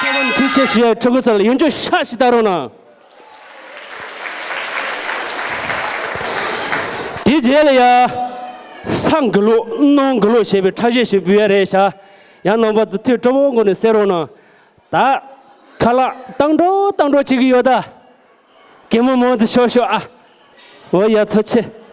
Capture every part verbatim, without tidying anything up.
ཐུགས་རྗེ་ཆེ་ཞུ་ཡ། ཕྲུ་གུ་ཚོ་ལ་ཡོན་ཆབ་ཤ་ཞིག་བཏགས་རོགས་གནང་། དེའི་རྗེས་ལ་ཡ། ས་འགུལ་ལོག་གནམ་འགུལ་ལོག་བྱེད་པའི་འཁྲབ་གཞས་ཞིག་འབུལ་ཡ་རེད་ཤག། ཡང་རྣམ་པ་ཚོ་ཐུགས་སྤྲོ་པོའི་སྒོ་ནས་གསན་རོགས་གནང་། ད། ཁ་ལག་བཏང་འགྲོ་བཏང་འགྲོ་བྱེད་ཀྱི་ཡོད་ད། གད་མོ་མང་ཙམ་ཤོར་ཤོག་ཨ། འོ་ཡ་ཐུགས་རྗེ་ཆེ།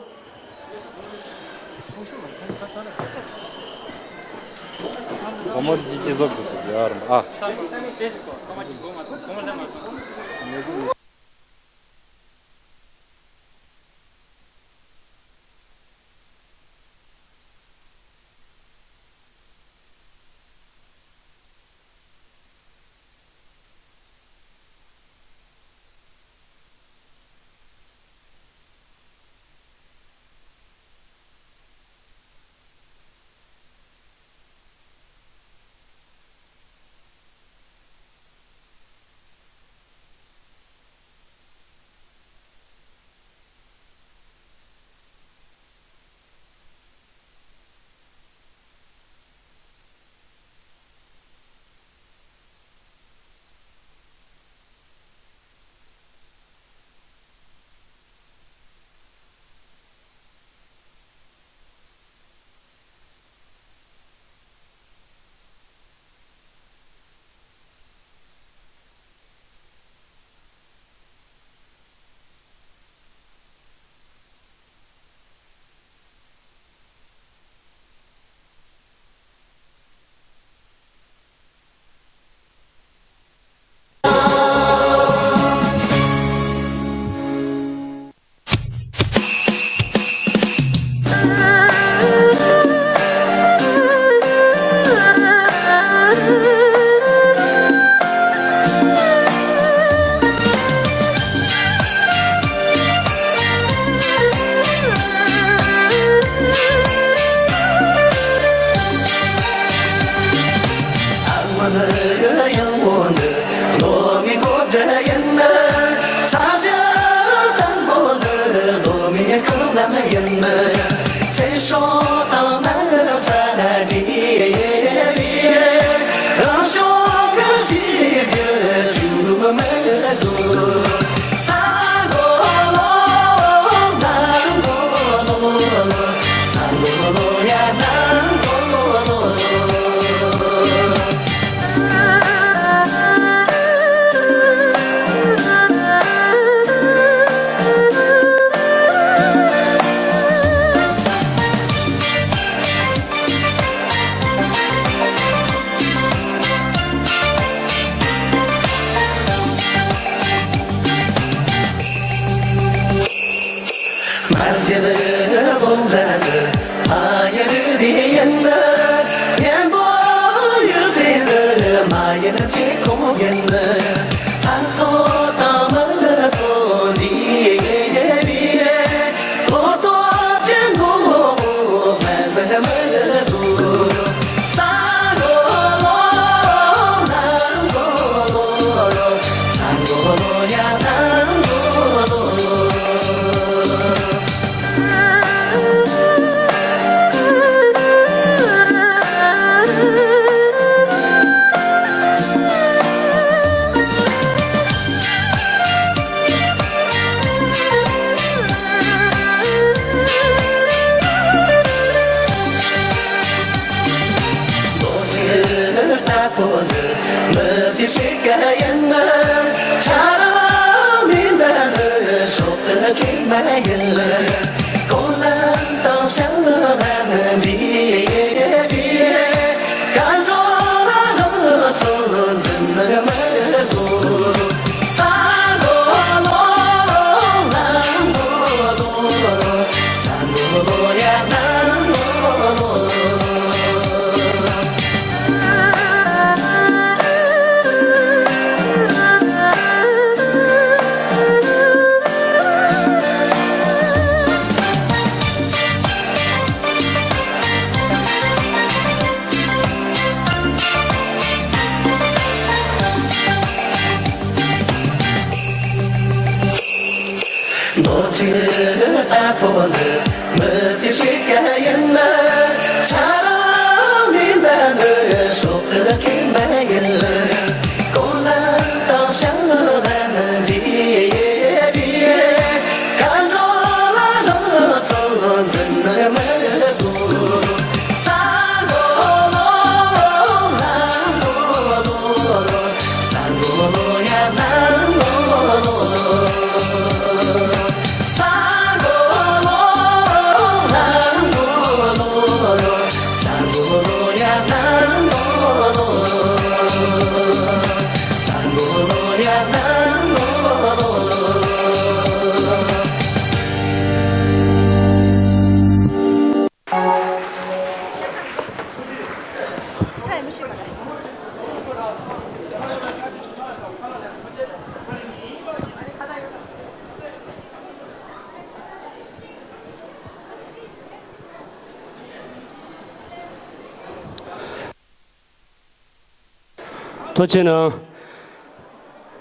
ཐུགས་རྗེ་གནང་།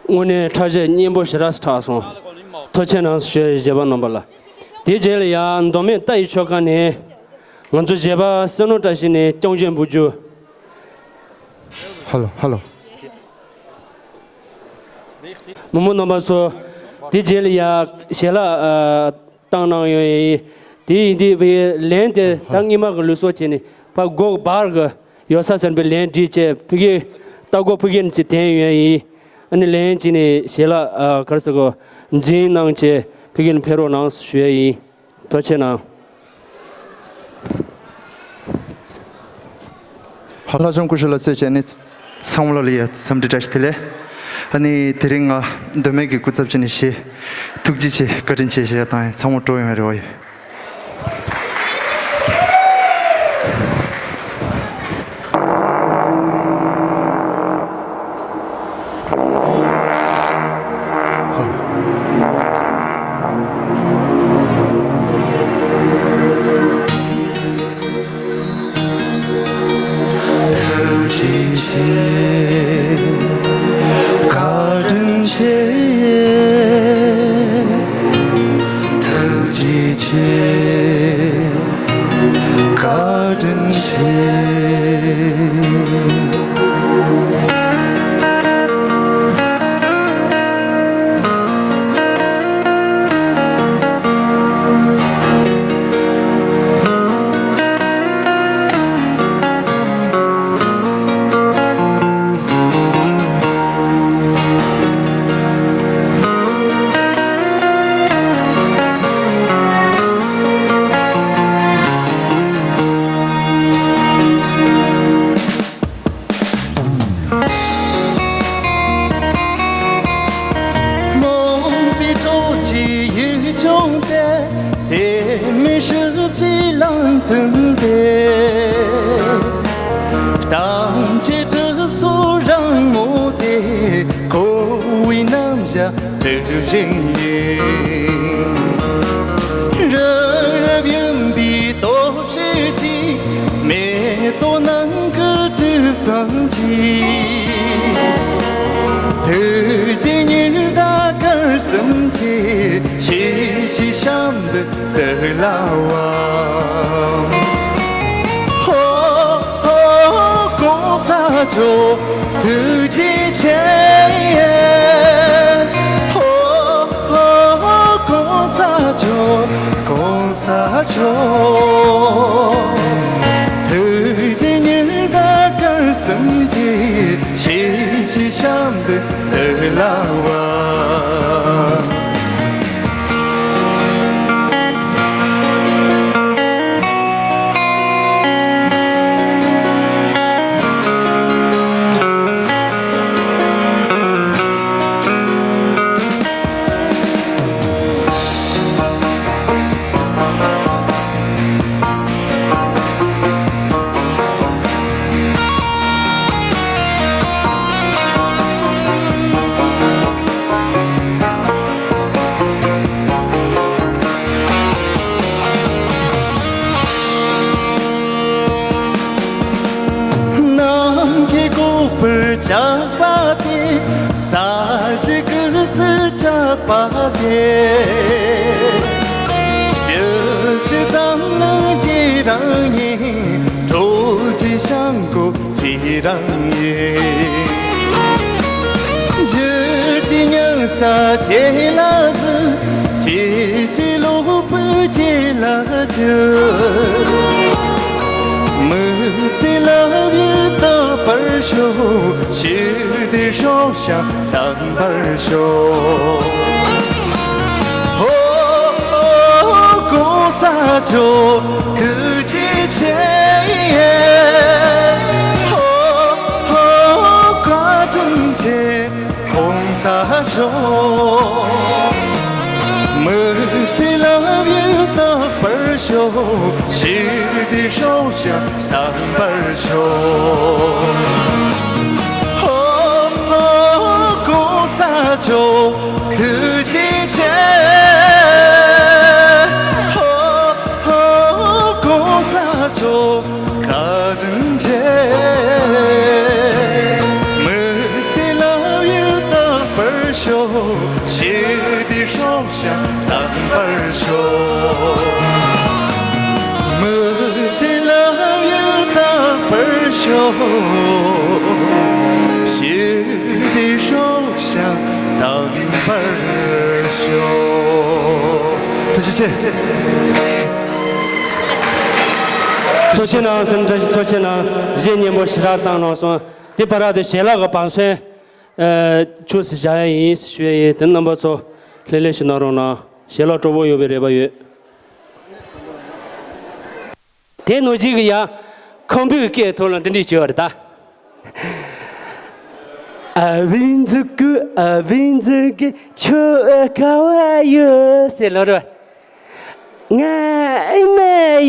དངོས་གནས་ཁྲག་ཤེད་སྙན་པོ་ཞེ་དྲག་ཐག་སོང་། ཐུགས་རྗེ་གནང་ཞུ་ཡ་ཡིན་བཞེས་པ་རྣམ་པ་ལ། དེའི་རྗེས་ལ་ཡང་མདོ་སྨད་རྟ་ཡི་ཆོལ་ཁ་ནས་ང་ཚོ་བཞེས་པ་བསོད་ནམས་བཀྲ་ཤིས་ནས་སྐྱོང་བཞིན་འབུལ་རྒྱུ། ཧ་ལོ་ཧ་ལོ། མི་མང་རྣམ་པ་ཚོ། དེའི་རྗེས་ལ་ཡང་ཞལ་ལག་ཨ། བཏང་གནང་ཡོད་ཡིན། དེ་ཡིན་དུས་ཕ་གི་ལན་དེ་ད་སྔོན་མ་གི་ལུགས་སྲོལ་བྱས་ནས་ཕར་སྒོ་བར་གི་ཡོད་ས་ཟེར་པའི་ལན་བྲིས་བྱས་ཕ་གི་ལྟ་སྒོ་ཕ་གི་ནས་ཅིག་འཐེན་ཡོད་ཡིན། ཨ་ནི་ལན་བྱས་ནས་ཞལ་ལག་ཨ་ག་རེ་ཟེར་གོ་འཛིན་གནང་བྱས་ཕ་གི་ནས་ཕེབས་རོགས་གནང་ཞུ་ཡ་ཡིན། ཐུགས་རྗེ་གནང་། ལྷ་ལྷ་ལྕམ་སྐུ་ཞབས་ལ་གཙོས་བྱས་ནས་ཚང་མ་ལ་ཡ་འཚམས་འདྲི་བཀྲ་ཤིས་བདེ་ལེགས། ཨ་ནི་དེ་རིང་ང་མདོ་སྨད་ཀྱི་སྐུ་ཚབ་བྱས་ནས་ཞེ་ཐུགས་རྗེ་ཆེ་བཀའ་དྲིན་ཆེ་ཞེས་བཏང་ཡིན། ཚང་མ་སྤྲོ་ཡོང་བའི་རེ་བ་ཡོད། ཐུགས་རྗེ་ཆེ། བཀའ་དྲིན་ཆེ། ཐུགས་རྗེ་ཆེ། བཀའ་དྲིན་ཆེ། རྨོངས་པའི་གྲོགས་ཀྱི་ཡིད་བྱུང་སྟེ། ཚད་མེད་སྲིབ་ཀྱི་ལམ་མཐུན་ཏེ། གཏམ་གྱི་གྲིབ་སོ་རང་ངོ་སྟེ། འཁོར་བའི་རྣམ་གཞག་གྲུབ་བཞིན་ཡིན། རི་རབ་ཡིན་པའི་སྟོབས་ཤུགས་ཀྱིས། མེ་ཏོག་ནང་གི་གྲིབ་སོ་གྱིས། ཐུགས་རྗེ་ཉི་ཟླ་སྐར་གསུམ་གྱིས། ཕྱི་ཕྱི་ཞབས་འདེགས་ལ་བ། ཧོ་ཧོ་གོང་ས་མཆོག་ཐུགས་རྗེ་ཆེ། ཧོ་ཧོ་གོང་ས་མཆོག་གོང་ས་མཆོག་ཐུགས་རྗེ་ཉི་ཟླ་སྐར་གསུམ་གྱིས། ཕྱི་ཕྱི་ཞབས་འདེགས་ལ་བ། ནམ་མཁའི་སྒོ་འཕར་ཆགས་པ་དེ། ས་གཞི་སྐུ་ཚེ་ཆགས་པ་དེ། བཅུ་གཅིག་འཛམ་གླིང་རྗེས་རང་ཡིན། དྲུག་ཅུ་ཞང་གོ་རྗེས་རང་ཡིན། བཞི་གཅིག་ཉི་ཚེ་རྗེས་ལ་གཟིགས། གཅིག་གཅིག་ལོ་བོད་རྒྱལ་ལ་གྱུར། མི་ཚེ་ལ་བའི་རྟག་པར་ཤོག་ཞི་བདེ་སྲུང་བྱ་དམ་པར་ཤོག་ཧོ་ཧོ་གོང་ས་མཆོག་ཐུགས་རྗེ་ཆེ། ཧོ་ཧོ་བཀའ་དྲིན་ཆེ། གོང་ས་མཆོག་མི་ཚེ་ལ་བའི་རྟག་པར་ཤོག་ཞི་བདེ་སྲུང་བྱ་དམ་པར་ཤོག་ཧོ་ཧོ་གོང་ས་མཆོག་ཐུགས་རྗེ་ཆེ། ཧོ་ཧོ་གོང་ས་མཆོག་བཀའ་དྲིན་ཆེ། མི་ དང་པར་ཤོག། མི་ཚེ་ལམ་ཡང་དང་པར་ཤོག། ཞི་བདེའི་སྲོག་ཤིང་དང་པར་ཤོག། ཐུགས་རྗེ་ཆེ། ཐུགས་རྗེ་གནང་། སེམས་ཐག་ཐུགས་རྗེ་གནང་། གཞས་སྙན་པོ་ཞེ་དྲག་བཏང་གནང་སོང་། དེ་བར་དུ་ཞལ་ལག་གི་བང་སོན། ཨ། ཆུ་ཟིག་བཞག་ཡ་ཡིན་ཞུ་ཡ་ཡིན། དེ་རྣམ་པ་ཚོ་ལྷོད་ལྷོད་ཞིག་གནང་རོགས་གནང་། ཞལ་ལག་སྤྲོ་པོ་ཡོད་པའི་རེ་བ་ཡོད། དེ་ནང་བཞིན་གྱི་ཡ་ཁམས་པའི་སྐད་ཐོག་ལ་འདི་འདྲས་བྱས་པ་རེད་ད། ཨ་བིན་ཛུ་ཀུ་ཨ་བིན་ཛུ་ཀུ་ཁྱོད་ག་བ་ཡོད་ཟེར་ལབ་རེད་བ། ང་ཨི་མ་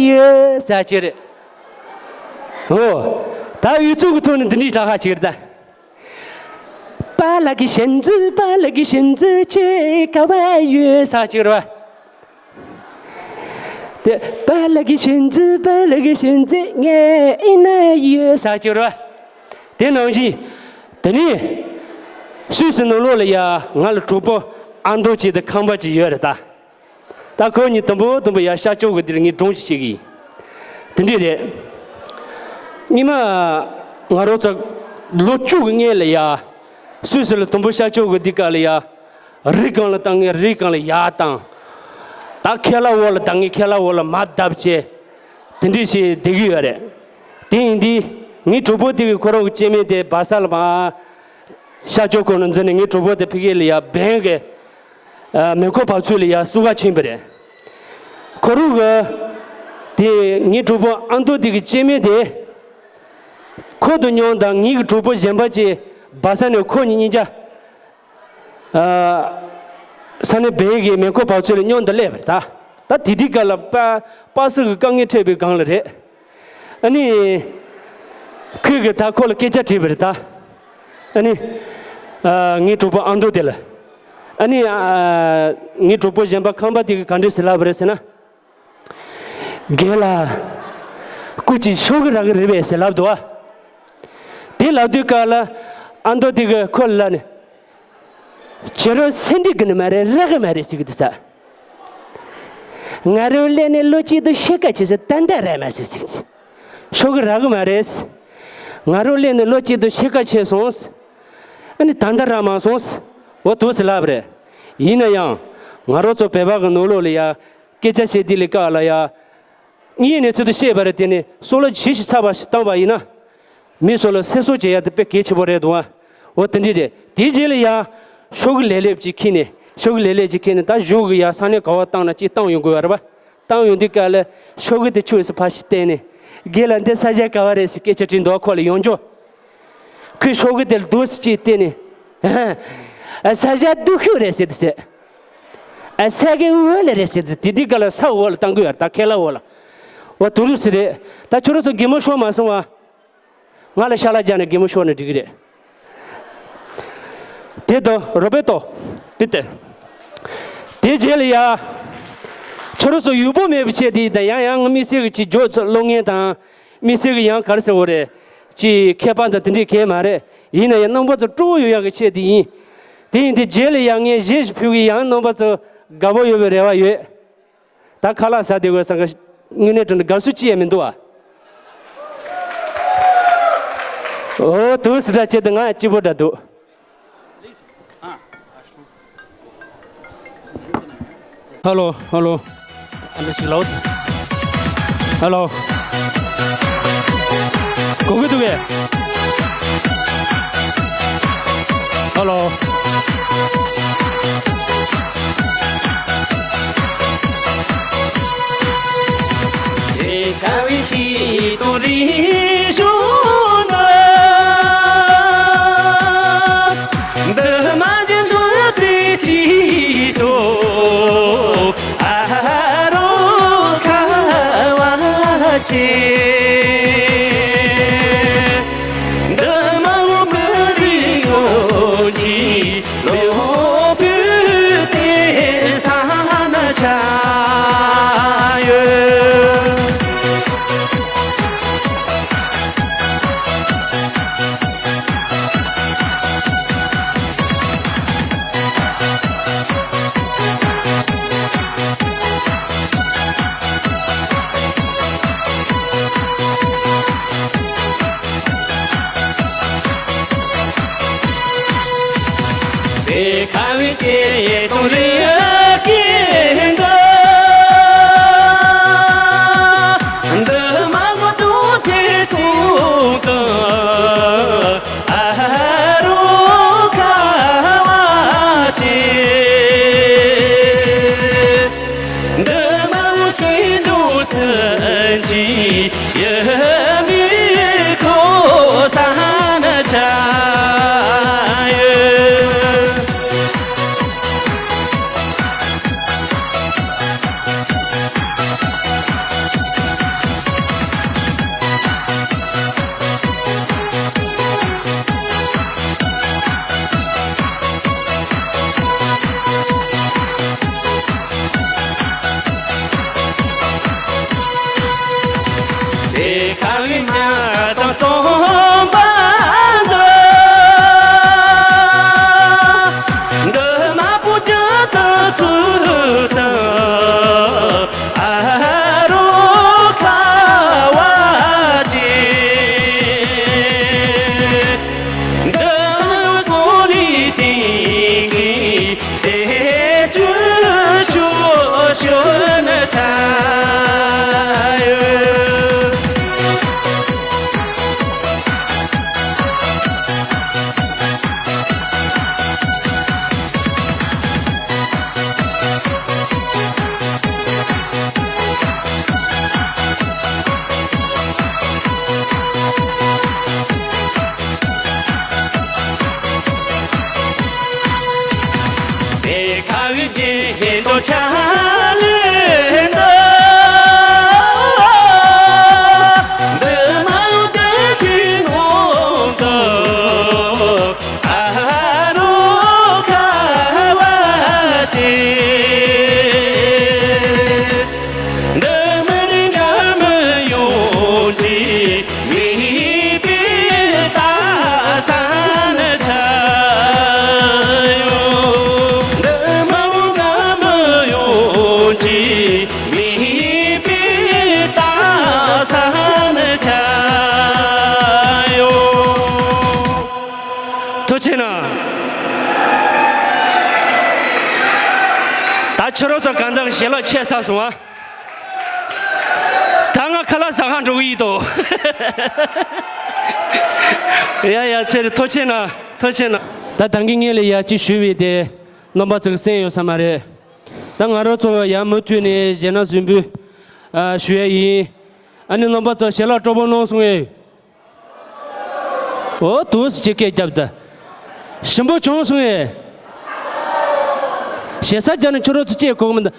ཡོད་ཟེར་གྱི་རེད། འོ། ད་ཡུལ་ཚོ་གི་ཐོག་ནས་འདི་འདྲས་ལབ་ཁ་ཅིག་རེད་ད། པཱ་ལགས་ཀྱི་བྱིན་རླབས། པཱ་ལགས་ཀྱི་བྱིན་རླབས་ཁྱོད་ག་བ་ཡོད་ཟེར་གྱི་རེད་བ། དེ་པཱ་ལགས་ཀྱི་བྱིན་རླབས། པཱ་ལགས་ཀྱི་བྱིན་རླབས་ང་ཨི་ན་ཡོད་ཟེར་གྱི་རེད་བ། དེ་ནང་བཞིན་དེ་ནས་སུད་སི་ནང་ལོགས་ལ་ཡ་ང་ལ་གྲོགས་པོ་ཨ་མདོ་ཅིག་དང་ཁམས་པ་ཅིག་ཡོད་རེད་ད། ད་ཁོ་གཉིས་དུམ་བུ་དུམ་བུ་ཡར་ཤར་ཕྱོགས་ཀྱི་འདིར་ངས་སྒྲུང་ཞིག་བཤད་གི་ཡིན། དེ་འདྲས་རེད། སྔོན་མ་ང་རང་ཚོ་ལོ་བཅུ་གི་སྔོན་ལ་ཡ། སུད་སི་ལ་དུམ་བུ་ཤར་ཕྱོགས་ཀྱི་འདི་ག་ལ་ཡ། རི་སྒང་ལ་བཏང་ངས་རི་སྒང་ལ་ཡར་བཏང་། ད་ཁ་ལག་འོག་ལ་བཏང་ངས་ཁ་ལག་འོག་ལ་མར་བརྡབས་བྱས། དེ་འདྲས་བྱས་བསྡད་ཀྱི་ཡོད་རེད། དེ་ཡིན་དུས་ངའི་གྲོགས་པོ་དེ་གི་ཁོ་རང་གི་སྐྱེ་དམན་དེ་སྦ་ས་ལ་མར་ཤར་ཕྱོགས་ཁོ་ན་འཛིན་ནས་ངའི་གྲོགས་པོ་དེ་ཕ་གི་ལ་ཡ་བན་གི་ཨ། མེ་འཁོར་བབས་ཚུགས་ལ་ཡ་བསུ་ག་ཕྱིན་པ་རེད། ཁོ་རང་གི་དེ་ངའི་གྲོགས་པོ་ཨ་མདོ་དེ་གི་སྐྱེ་དམན་དེ། ཁོ་དང་མཉམ་དང་ངའི་གི་གྲོགས་པོ་གཞན་པ་ཅིག་སྦ་ས་ནས་ཁོ་གཉིས་གཉིས་ཀ་ཨ། ས་གནས་བན་གི་མེ་འཁོར་བབས་ཚུགས་ལ་མཉམ་དུ་སླེབས་པ་རེད་ད། ད་དེ་དུས་སྐབས་ལ་པ་པ་སི་གི་དཀའ་ངལ་འཕྲད་པའི་སྒང་ལ་རེད། ཨ་ནི། ཁོས་གི་ད་ཁོ་ལ་སྐད་ཆ་དྲིས་པ་རེད་ད། ཨ་ནི། ཨ། ངའི་གྲོགས་པོ་ཨ་མདོ་དེ་ལ། ཨ་ནི། ཨ། ངའི་གྲོགས་པོ་གཞན་པ་ཁམས་པ་དེ་གི་ག་འདྲས་ཟེར་ལབ་པ་རེད་ཟེར་ན། རྒན་ལགས། སྐུ་མཁྱེན་ཤོག་གུ་རག་གི་རེད་པས་ཟེར་ལབ་འདུག་བ། དེ་ལབ་དུས་སྐབས་ལ་ཨ་མདོ་དེ་གི་ཁོ་ལ་ལབ་ནས། ཁྱེད་རང་སེམས་ཁྲལ་གི་ནི་མ་རེད། རག་གི་མ་རེད་ཟེར་གི་འདུག་ས། ང་རང་སླེབས་ནས་ལོ་གཅིག་དང་ཕྱེད་ཀ་ཕྱིན་སོང་། ད་ལྟ་རག་མ་སོང་ཟེར་གི། ཤོག་གུ་རག་གི་མ་རེད། ང་རང་སླེབས་ནས་ལོ་གཅིག་དང་ཕྱེད་ཀ་ཕྱིན་སོང་། ཨ་ནི་ད་ལྟ་རག་མ་སོང་། འོ་འདུག་སེ་ལབ་པ་རེད། ཡིན་ན་ཡང་ང་རང་ཚོ་བོད་པ་གི་ནང་ལོགས་ལ་ཡ། སྐད་ཆ་བཤད་དུས་ལ་སྐབས་ལ་ཡ། ངས་ནས་ཚུལ་དུ་བཤད་པ་རེད། དེ་ནས་སོ་ལོ་ཇི་ཞིག་ཚ་བ་ཞིག་བཏང་བ་ཡིན་ན། མི་སོ་ལོ་སེ་སོ་བྱེད་ཡ་དེ་དཔེ་གལ་ཆེན་པོ་རེད་འདུག་ཨ། འོ་དེ་འདྲས་རེད། དེའི་རྗེས་ལ་ཡ། ཤོག་གུ་ལེབ་ལེབ་ཅིག་ཁྱེར་ནས། ཤོག་གུ་ལེབ་ལེབ་ཅིག་ཁྱེར་ནས་ད་གཞུག་གི་ཡ་ས་གནས་ག་བ་བཏང་ན་ཅིག་བཏང་ཡོང་དགོས་པ་རེད་པ། བཏང་ཡོང་དུས་སྐབས་ལ་ཤོག་གུ་དེ་ཆུ་སུ་ཕར་ཞིག་བལྟས་ནས། རྒན་ལགས་འདི་ས་ཆ་ག་བ་རེད་ཟེར་སྐད་ཆ་དྲིས་འདུག་ཁོ་ལ་ཡོང་རྒྱུ། ཁོས་ཤོག་གུ་དེ་ལ་འདུག་སེ་ཅིག་བལྟས་ནས། ཨ། ས་ཆ་སྡུག་ཤོས་རེད་ཟེར་དུས་ཟེར། ཨ། ས་གི་འོག་ལ་རེད་ཟེར་དུས་དེ་དུས་སྐབས་ལ་ས་འོག་ལ་བཏང་གི་ཡོད་རེད་ད། ཁ་ལག་འོག་ལ། འོ་དུ་རུ་སི་རེད། ད་ཁྱོད་རང་ཚོ་གད་མོ་ཤོར་མ་སོང་བ། ང་ལ་ཤ་ལག་རྒྱག་ནས་གད་མོ་ཤོར་ནས་འགྲིག་གི་རེད། དེ་དང་རོ་བེ་ཏོ། པི་ཏེ། དེ་རྗེས་ལ་ཡ། ཁྱོད་རང་ཚོ་ཡུལ་པོ་མེད་པའི་ཆེད་དེ་ཡིན་ད། ཡང་ཡང་ང་དམིགས་བསལ་གྱི་ཅིག་འཇོག་ཚོ་བློ་ངན་དང་། དམིགས་བསལ་གྱི་ཡང་ག་རེ་ཟེར་དགོས་རེད། ཅིག་ཁྱད་པར་དང་དེ་འདྲས་གང་ཡང་མ་རེད། ཡིན་ན་ཡང་རྣམ་པ་ཚོ་སྤྲོ་བོ་ཡོང་ཡག་གི་ཆེད་དེ་ཡིན། དེ་ཡིན་དུས་རྗེས་ལ་ཡང་ངས་གཞས་ཤིག་ཕུལ་གི། ཡང་རྣམ་པ་ཚོ་དགའ་པོ་ཡོད་པའི་རེ་བ་ཡོད། ད་ཁ་ལག་ཟ་བསྡད་དགོས་བསམ་གི། དངོས་གནས་དྲང་གནས་དགའ་བསུ་ཅི་ཡང་མི་འདུག་ཨ། འོ་དུ་སི་འདྲ་བྱེད་དུ་ང་སྐྱིད་པོ་འདྲ་འདུག་ཧ་ལོ། ཧ་ལོ། ཨ་ནི་ཞིག་ལའོ། ཧ་ལོ། གོ་གི་འདུག་གས། ཧ་ལོ། ཐུགས་རྗེ་གནང་། ད་ཁྱོད་རང་ཚོ་གང་ཟག་གི་ཞལ་ལག་ཆད་ཚར་སོང་ཨ། ད་ང་ཁ་ལག་ཟ་ག་འགྲོ་གི་ཡིན་ཏོ། ཡ་ཡ་ཚེ་རིང་ཐུགས་རྗེ་གནང་། ཐུགས་རྗེ་གནང་། ད་ད་གིན་ངེད་ལ་ཡ་གཅིག་ཞུས་པའི་དེ་རྣམ་པ་ཚོ་གིས་གསན་ཡོད་ས་མ་རེད། ད་ང་རང་ཚོ་ཡ་མུ་མཐུད་ནས་གཞས་སྣ་གཟིགས་འབུལ་ཞུ་ཡ་ཡིན། ཨ་ནི་རྣམ་པ་ཚོ་ཞལ་ལག་སྤྲོ་པོ་གནང་སོང་ངས། འོ་དུས་སུ་ཅིག་སྐད་རྒྱབ་ད། ཞིམ་པོ་བྱུང་སོང་ངས། ཞེ་ས་རྒྱ་ནི་ཁྱོད་རང་ཚོ་ཅེས་གོ་གི་མི་འདུག་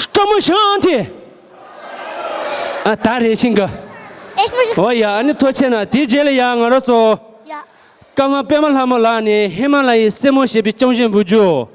སྤྲོ་མོ་ཤང་ཐེ། ཨ་ད་རེ་ཤིང་གི། འོ་ཡ་ཨ་ནི་ཐུགས་རྗེ་གནང་། དེའི་རྗེས་ལ་ཡ་ང་རང་ཚོ། ཀརྨ་པདྨ་ལྷ་མོ་ལགས་ནས་ཧི་མ་ལ་ཡའི་སྲས་མོ་ཞེས་པའི་རྐྱང་གཞས་འབུལ་རྒྱུ།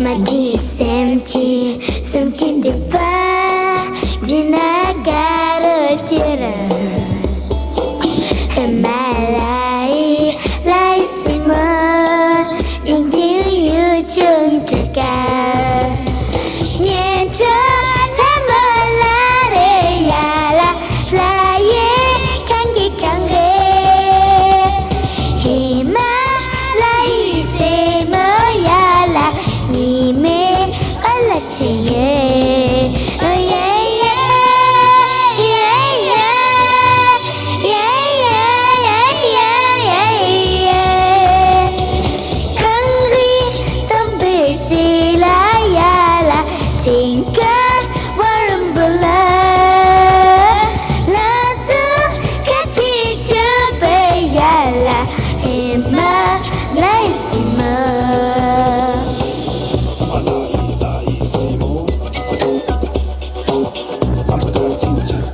མ་བྲིས་སེམས་ཀྱི་སེམས་ཀྱི་འདུན་པ། འདི་ན་དགའ་རོ་ཁྱེར། ཧི་མ་ལ་ཡི་ལ་ཡི་སྲས་མོ། མིག་མདུན་ཡུལ་ལྗོངས་དྲུག་ཀ། ཉན་ཆོག་ལྷ་མོ་ལ་རེ་ཡ་ལ། ལ་ཡེ་གང་གི་གང་གི། ཧི་མ་ལ་ཡི་སྲས་མོ་ཡ་ལ། ཉི་མའི་འོད་ལ་ཆེ་ཡེ། ཨོ་ཡེ་ཡེ། ཡེ་ཡེ། ཡེ་ཡེ་ཡེ་ཡེ་ཡེ་ཡེ། གངས་རི་དང་པོའི་རྩེ་ལ་ཡ་ལ། ཅིང་ཀ་བར་འབུལ་ལ། ལ་ཚུ་ཁ་ཆེ་ཆུ་པའི་ཡ་ལ། ཧི་མ་ལ་ཡི་སྲས་མོ། ཧི་མ་ལ་ཡི་སྲས་མོ། ལམ་ས་ཁ་ཆེ་ཆུ།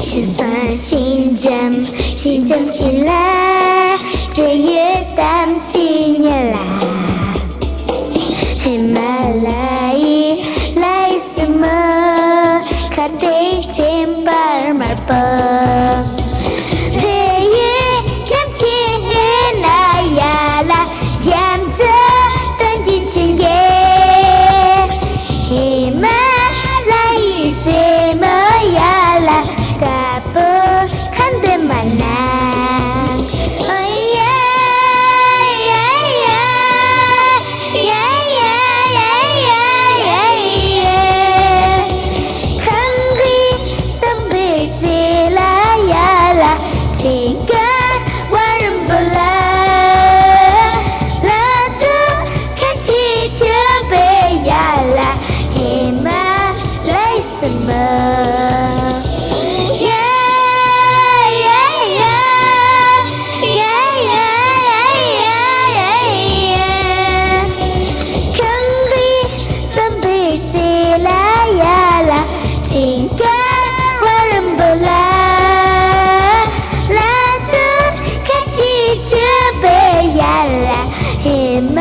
ཤིང་བཟང་ཤིང་འཇམ་ཤིང་འཇམ་ཞིག་ལ། འབྲས་ཡོས་དམ་ཚིག་ཉེར་ལྔ། ཧི་མ་ལ་ཡི་ལ་ཡི་སྲིན་མོ། ཁ་བྲལ་དྲན་པར་དམར་པོ། བོད་ཡུལ་བྱམས་ཆེན་ཡུལ་ན་ཡ་ལ། རྒྱ་མཚོ་སྟོན་གྱི་ཆུ་འགྱེལ། ཧི་མ་ལ་ཡི་སྲིན་མོ་ཡ་ལ། དཀར་པོ་ཁ་འདོན་མ་གནང་། ཨོ་ཡ་ཡ་ཡ། ཡ་ཡ་ཡ་ཡ་ཡ་ཡ། ཁང་གི་དམ་པའི་རྩེ་ལ་ཡ་ལ། ཁྲིམས་འགལ་བ་རིན་པོ་ལ། ལ་ཐུག་ཁ་ཆེ་ཆེན་པོའི་ཡ་ལ། ཧི་མ་ལ་ཡི་སྲིན་མོ། ཡ་ཡ་ཡ། ཡ་ཡ་ཡ་ཡ་ཡ་ཡ། ཁང་གི་དམ་པའི་རྩེ་ལ་ཡ་ལ། ཁྲིམས་འགལ་བ་རིན་པོ་ལ། ལ་ཐུག་ཁ་ཆེ་ཆེན་པོའི་ཡ་ལ། ཧི་མ་ལ་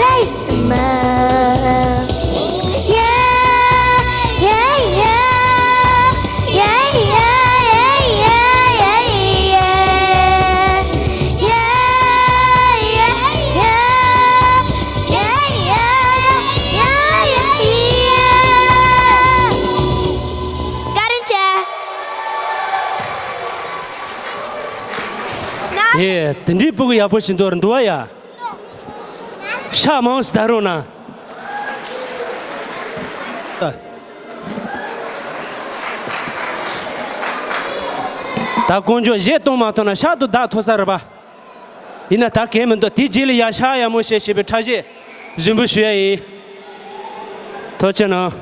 ཡི་སྲིན་མོ། ཡ་ཡ་ཡ། ཡ་ཡ་ཡ་ཡ་ཡ་ཡ། ཡ་ཡ་ཡ། ཡ་ཡ་ཡ་ཡ་ཡ་ཡ། བཀའ་དྲིན་ཆེ། ཡེ། དེ་འདྲའི་ཕྲུ་གུ་ཡག་པོ་ཞིག་འདུག་འདུག་བ་ཡ། ཤ་མང་ཙམ་ད་རུང་ན། ད་དཀོན་མཆོག་གཞས་གཏོང་མ་ཐུབ་ན་ཤ་དུ་བདག་ཐོབ་ས་རེད་པ། ཡིན་ན་ད་གལ་མི་འདུག་དེའི་རྗེས་ལ་ཡ་ཤ་ཡག་མོ་བཤད་ཞེས་པའི་ཁྲ་གཞས་གཟིགས་འབུལ་ཞུ་ཡ་ཡིན། ཐུགས་རྗེ་གནང་།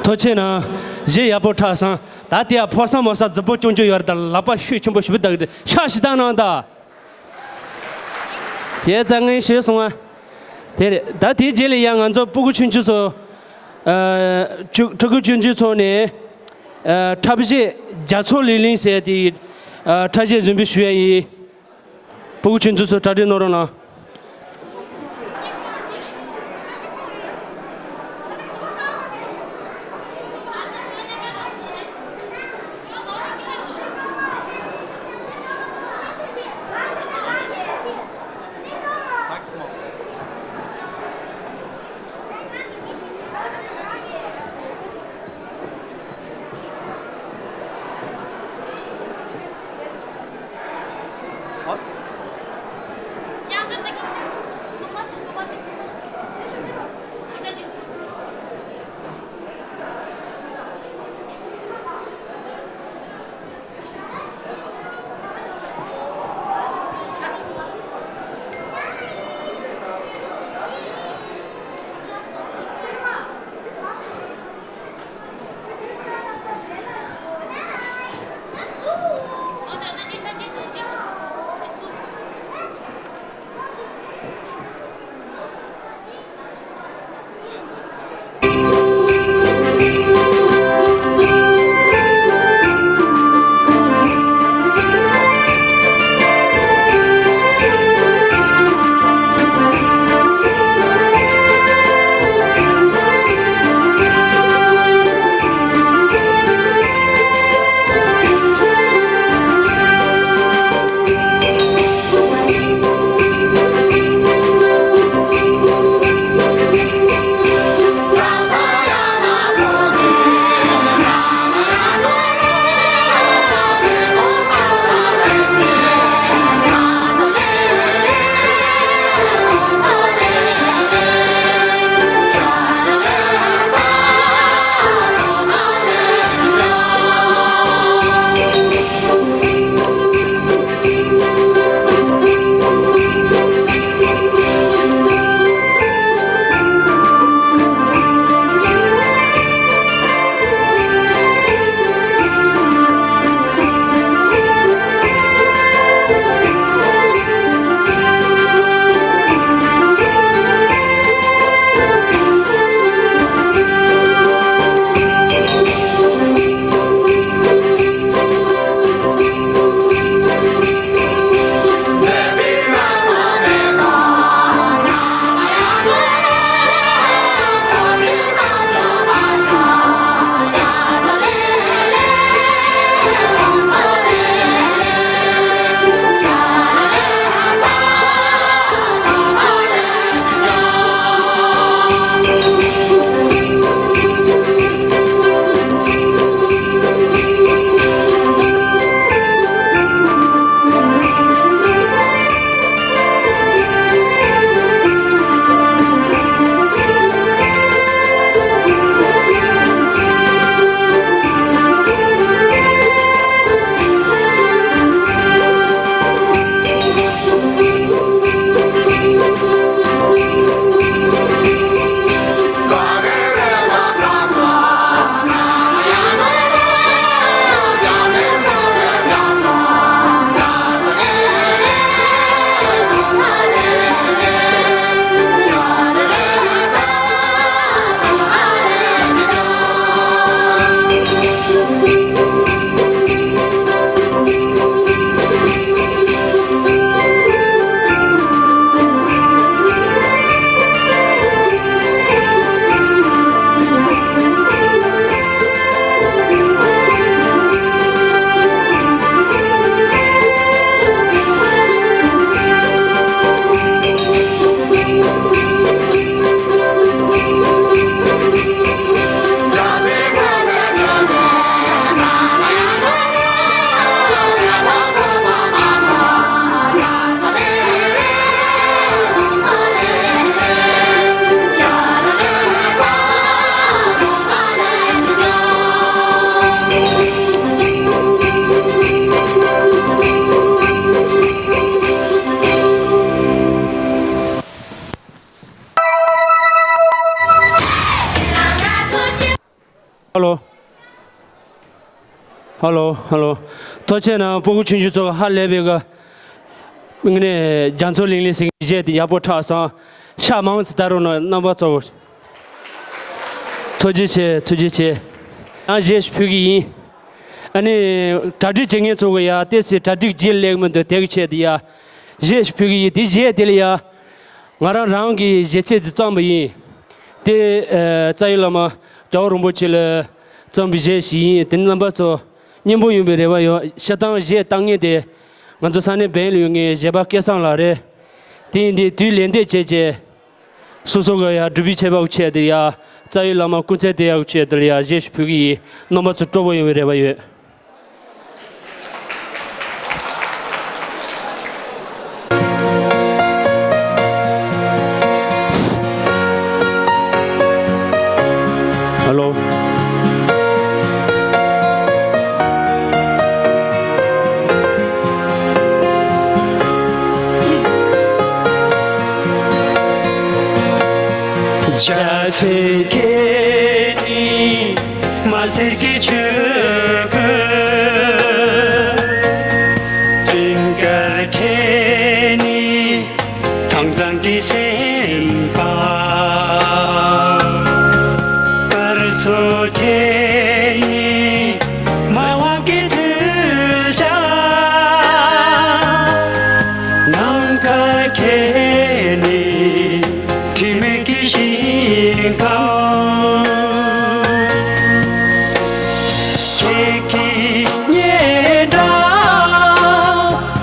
ཐུགས་རྗེ་གནང་། གཞས་ཡག་པོ་འཁྲབ་སོང་། ད་དེ་ཡང་ཕོ་གསར་མོ་གསར་རྫིག་པོ་སྐྱོང་རྒྱུ་ཡོད་རེད། ད་ལག་པ་ཤུགས་ཆེན་པོ་ཞིག་བཏགས་ཏེ་ཤག་ཤིག་བཏང་གནང་དང་། བྱས་ཙང་ངས་ཞུས་སོང་ང་། དེ་རེད། ད་དེའི་རྗེས་ལ་ཡང་ང་ཚོ་སྤུ་གུ་ཆུང་ཆུང་ཚོ། ཨ། ཕྲུ་ཕྲུ་གུ་ཆུང་ཆུང་ཚོ་ནས། ཨ། འཁྲབ་གཞས་རྒྱ་མཚོ་ལི་ལིང་ཟེར་དེ། ཨ། འཁྲབ་གཞས་རྫུན་པོ་ཞུ་ཡ་ཡིན། སྤུ་གུ་ཆུང་ཆུང་ཚོ་གྲ་སྒྲིག་གནང་རོགས་གནང་། ཧ་ལོ། ཧ་ལོ། ཐུགས་རྗེ་གནང་། སྤུ་གུ་ཆུང་ཆུང་ཚོ་ཧ་ལས་པའི་གི་ངས་རྒྱ་མཚོ་གླིང་ལས་ཟིན་གཞས་དེ་ཡག་པོ་འཁྲབ་སོང་། ཤ་མང་ཙི་ད་རུང་ནང་རྣམ་པ་ཚོ། ཐུགས་རྗེ་ཆེ། ཐུགས་རྗེ་ཆེ། ཡང་གཞས་ཤིག་ཕུལ་གི་ཡིན། ཨ་ནི་གྲ་སྒྲིག་བྱེད་མཁན་ཚོ་གི་ཡ་ཏེ་སི་གྲ་སྒྲིག་བརྗེད་ལེགས་མི་འདུག་དེ་གི་ཆེད་དུ་ཡ་གཞས་ཤིག་ཕུལ་གི་ཡིན། དེ་གཞས་དེ་ལ་ཡ། ང་རང་རང་གི་གཞས་ཚིག་དེ་བརྩམས་པ་ཡིན། དེ་ཨ་རྩ་བའི་བླ་མ་རྒྱལ་བ་རིན་པོ་ཆེ་ལ་བརྩམས་པའི་གཞས་ཤིག་ཡིན། དེ་ནི་རྣམ་པ་ཚོ་སྙན་པོ་ཡོང་བའི་རེ་བ་ཡོད། སྤྱིར་བཏང་གཞས་བཏང་མཁན་དེ་ང་ཚོ་ས་གནས་བལ་ཡུལ་ལ་ཡོད་མཁན་གཞས་པ་སྐལ་བཟང་ལགས་རེད། དེ་ཡིན་དུས་དུས་ལས་འདས་བྱས་རྗེས་སོ་སོ་གི་ཡ་སྒྲུབ་པའི་ཆད་པ་ཆེད་དུ་ཡ་རྩ་བའི་བླ་མ་སྐུ་ཚེ་བརྟན་ཡག་ཆེད་དུ་ཡ་གཞས་ཤིག་ཕུལ་གི་ཡིན། རྣམ་པ་ཚོ་སྤྲོ་པོ་ཡོང་བའི་རེ་བ་ཡོད། ཧ་ལོ། རྒྱ་ཚོས་ཁྱེད་ནི་མ་ཟེར་གྱི་ཆོས་གོས། སྤྲིན་དཀར་ཁྱེད་ནི་དྭངས་གཙང་གི་སེམས་པ། དཀར་མཚོ་ཁྱེད་ནི་མ་འོངས་ཀྱི་གདུལ་བྱ། ནམ་མཁའ་ཁྱེད་ནི་དྲི་མེད་ཀྱི་ཞིང་ཁམས། ཁྱེད་ཀྱི་སྙན་སྒྲ་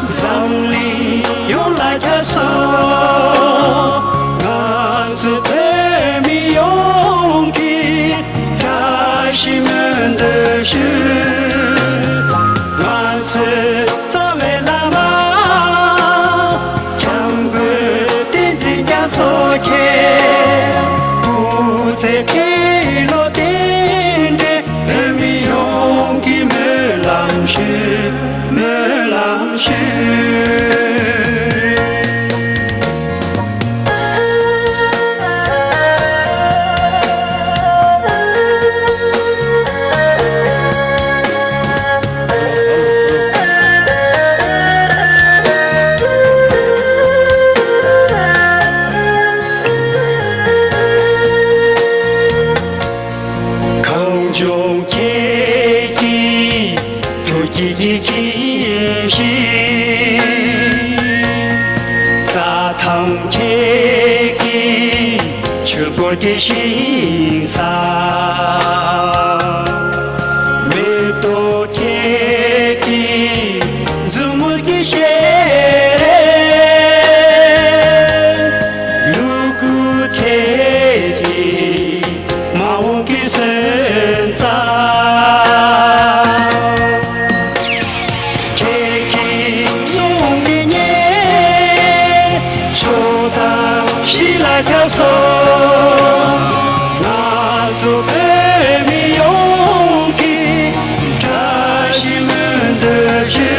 འཛམ་གླིང་ཡོངས་ལ་ཁྱབ་སོང་། ང་ཚོ་བོད་མི་ཡོངས་ཀྱི་བཀྲ་ཤིས་སྨོན་འདུན་ཞུ། ང་ཚོའི་རྩ་བའི་བླ་མ་སྐྱབས་མགོན་བསྟན་འཛིན་རྒྱ་མཚོ་ཁྱེད། སྐུ་ཚེ་ཁྲི་ལོ་བརྟན་ཏེ་བོད་མི་ཡོངས་ཀྱི་སྨོན་ལམ་ཞུ། སྨོན་ལམ་ཞུ། གངས་ལྗོངས་ཁྱེད་ཀྱི་ཐུགས་བསྐྱེད་ཀྱི་ཁྱིམ་གཞིས། རྩྭ་ཐང་ཁྱེད་ཀྱི་ཆོས་འཁོར་གྱི་ཞིང་ས། མེ་ཏོག་ཁྱེད་ཀྱི་མཛུབ་མོ་གི་ཤེས་རིག། ལུ་གུ་ཁྱེད་ཀྱི་མ་འོངས་ཀྱི་སོན་རྩ། ཁྱེད་ཀྱི་གསུང་གི་སྙན་ཕྱོགས་དང་བཞི་ལ་ཁྱབ་སོང་། ང་ཚོ་བོད་མི་ཡོངས་ཀྱི་བཀྲ་ཤིས་སྨོན་འདུན་ཞུ།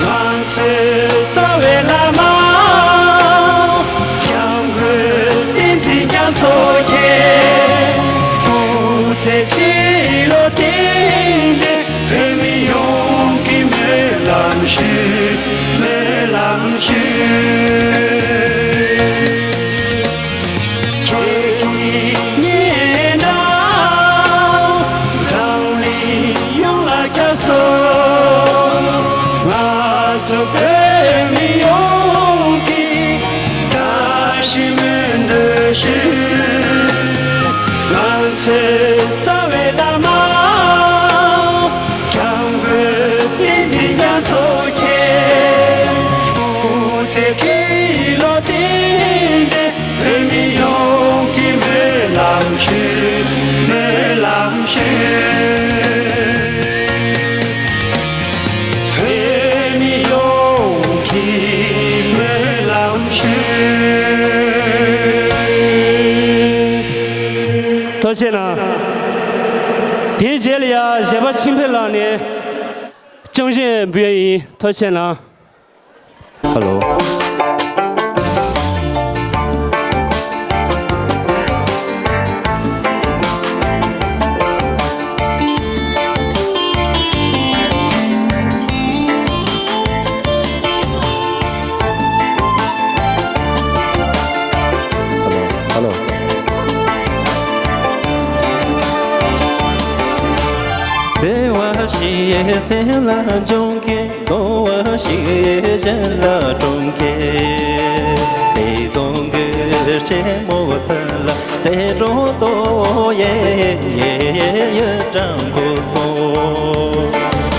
ང་ཚོའི་རྩ་བའི་བླ་མ་སྐྱབས་མགོན་བསྟན་འཛིན་རྒྱ་མཚོ་མཁྱེན། སྐུ་ཚེ་ཁྲི་ལོ་བརྟན་ཏེ་བོད་མི་ཡོངས་ཀྱི་སྨོན་ལམ་ཞུ། སྨོན་ལམ་ཞུ། ཁྱེད་ཀྱི་སྙན་སྒྲ་འཛམ་གླིང་ཡོངས་ལ་ཁྱབ་སོང་། ང་ཚོ་བོད་མི་ཡོངས་ཀྱི་བཀྲ་ཤིས་སྨོན་འདུན་ཞུ། ང་ཚོའི་རྩ་བའི་བླ་མ་སྐྱབས་མགོན་བསྟན་འཛིན་རྒྱ་མཚོ་མཁྱེན། སྐུ་ཚེ་ཁྲི་ལོ་བརྟན་ཏེ་བོད་མི་ཡོངས་ཀྱི་སྨོན་ལམ་ཞུ། སྨོན་ལམ་ཞུ། བོད་མི་ཡོངས་ཀྱི་སྨོན་ལམ་ཞུ། ཐུགས་རྗེ་གནང་། དེའི་རྗེས་ལ་ཡ་གཞས་པ་ཆིང་ཕེ་ལགས་ནས་སྐྱོན་བརྗོད་འབུལ་ཡ་ཡིན། ཐུགས་རྗེ་གནང་། ཧ་ལོ། སེམས་ལ་འཇོག་མཁན། གདུང་བ་ཞིག་གཞན་ལ་སྒྲོན་མཁན། བརྩེ་དུང་གི་རྩེ་མོ་ཚུར་ལ་ཟེར་འགྲོ་དོ་ཡེ་ཡེ་ཡེ་ཡེ་ཀྲང་གོ་སོ།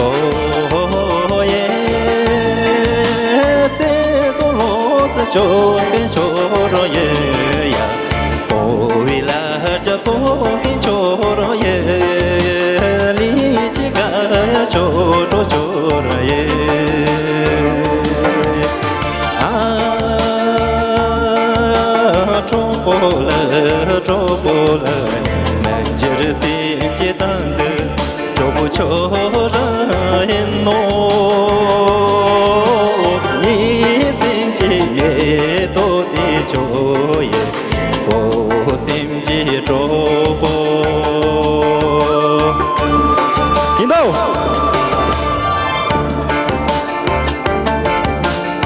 ཨོ་ཡེ་བརྩེ་དུང་ལོ་ས་ཆོ་གེ་ཆོ་རོ་ཡེ་ཡ། ཨོ་བི་ལ་རྒྱ་ཚོ་གི་ཆོ་རོ་ཡེ། ལི་ཅི་ག་ཡ་ཆོ་རོ་ཆོ་རོ་ཡེ། ཨ་གྲོགས་པོ་ལ་གྲོགས་པོ་ལ། མི་འགྱུར་སེམས་ཀྱི་དང་དུ། གྲོགས་པོ་ཁྱོད་རང་ཡིན་ནོ། ངའི་སེམས་ཀྱི་མེ་ཏོག་དེ་ཁྱོད་ཡིན། ཨོ་སེམས་ཀྱི་གྲོགས་པོ། ཡིན་ནོ།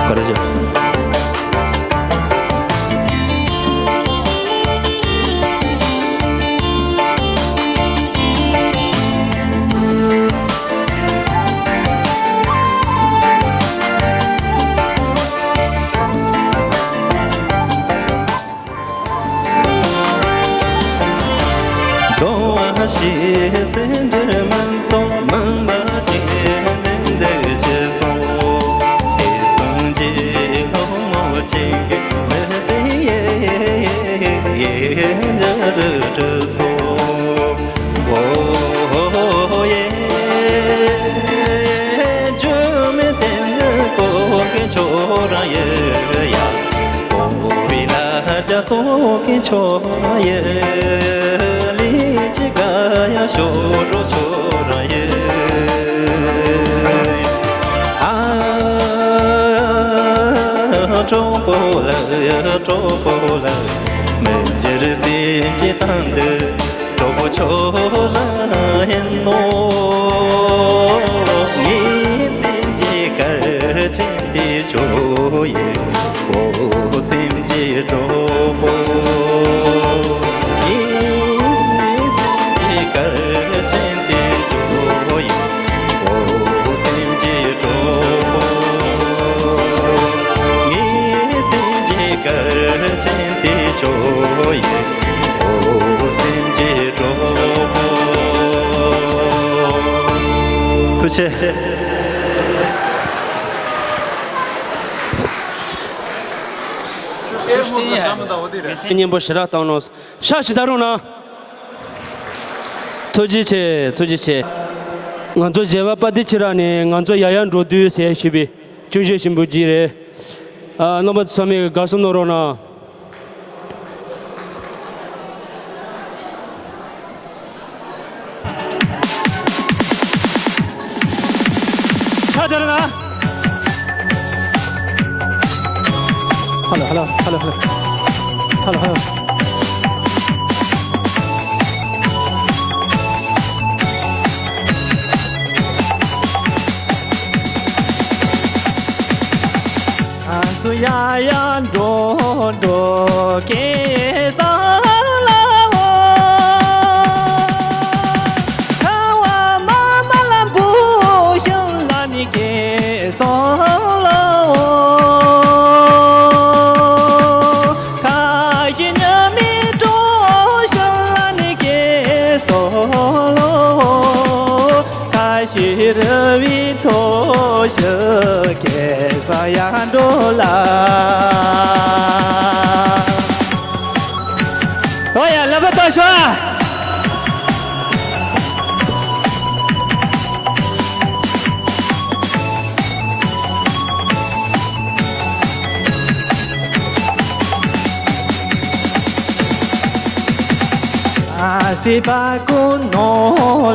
ག་རེ་བྱས། གདུང་བ་ཞིག་ཟིན་འདྲ་མིན་སོང་། མང་མ་ཞིག་འདི་འདི་ཅི་སོང་། དེ་སང་གི་ལྷོ་མོ་ཅིག་གི་མི་ཚེ་ཡེ་ཡེ་ཡེ་འདྲ་འདྲ་སོང་། ཨོ་ཡེ། ཇུ་མི་ཏན་ནི་ཀོ་ཀི་ཆོ་ར་ཡེ་ཡ། ཨོ་བི་ལ་རྒྱ་ཚོ་གི་ཆོ་ར་ཡེ། ལི་ཅི་ག་ཡ་ཤོ་རོ་ཆོ་ར་ཡེ། ཨ་གྲོགས་པོ་ལ་གྲོགས་པོ་ལ། མི་འགྱུར་སེམས་ཀྱི་དང་དུ། གྲོགས་པོ་ཁྱོད་རང་ཡིན་ནོ། ངའི་སེམས་ཀྱི་གར་ཆེན་དེ་ཁྱོད་ཡིན། ཨོ་སེམས་ཀྱི་གྲོགས་པོ། ངའི་སེམས་ཀྱི་གར་ཆེན་དེ་ཁྱོད་ཡིན། ཨོ་སེམས་ཀྱི་གྲོགས་པོ། ངའི་སེམས་ཀྱི་གར་ཆེན་དེ་ཁྱོད་ཡིན། ཨོ་སེམས་ཀྱི་གྲོགས་པོ། ཐུགས་རྗེ་ཆེ། སྙན་པོ་ཞེ་དྲག་བཏང་གནང་། ཤ་ཞིག་ད་རུང་ན། ཐུགས་རྗེ་ཆེ། ཐུགས་རྗེ་ཆེ། ང་ཚོ་གཞས་པ་དཔལ་ལྡན་ཆོས་གྲགས་ནས་ང་ཚོ་ཡར་ཡར་འགྲོ་དུས་ཟེར་ཞུས་པའི་གཅུང་གཞས་ཞིམ་པོ་ཅིག་རེད། ཨ། རྣམ་པ་ཚོ་ཚང་མས་དགའ་བསུ་གནང་རོགས་གནང་། ཁ་བརྡ་ར་ན། ཧ་ལོ་ཧ་ལོ་ཧ་ལོ་ཧ་ལོ། ཧ་ལོ་ཧ་ལོ། ང་ཚོ་ཡར་ཡར་འགྲོ་འགྲོ་གེ་སང་ལ་འོ། ཁ་བ་མ་མ་ལ་འབུ་ཤིང་ལ་ནི་གེ་སང་ལ་འོ། ཁ་ཞི་ཉི་མི་འགྲོ་ཤིང་ལ་ནི་གེ་སང་ལ་འོ། ཁ་ཤི་རི་བི་ཐོ་ཤི་ཁེ་ས་ཡ་འགྲོ་ལ། ཨོ་ཡ་ལ་བ་ཏོ་ཤོ། ཨ་སི་པ་ཀུ་ནོ་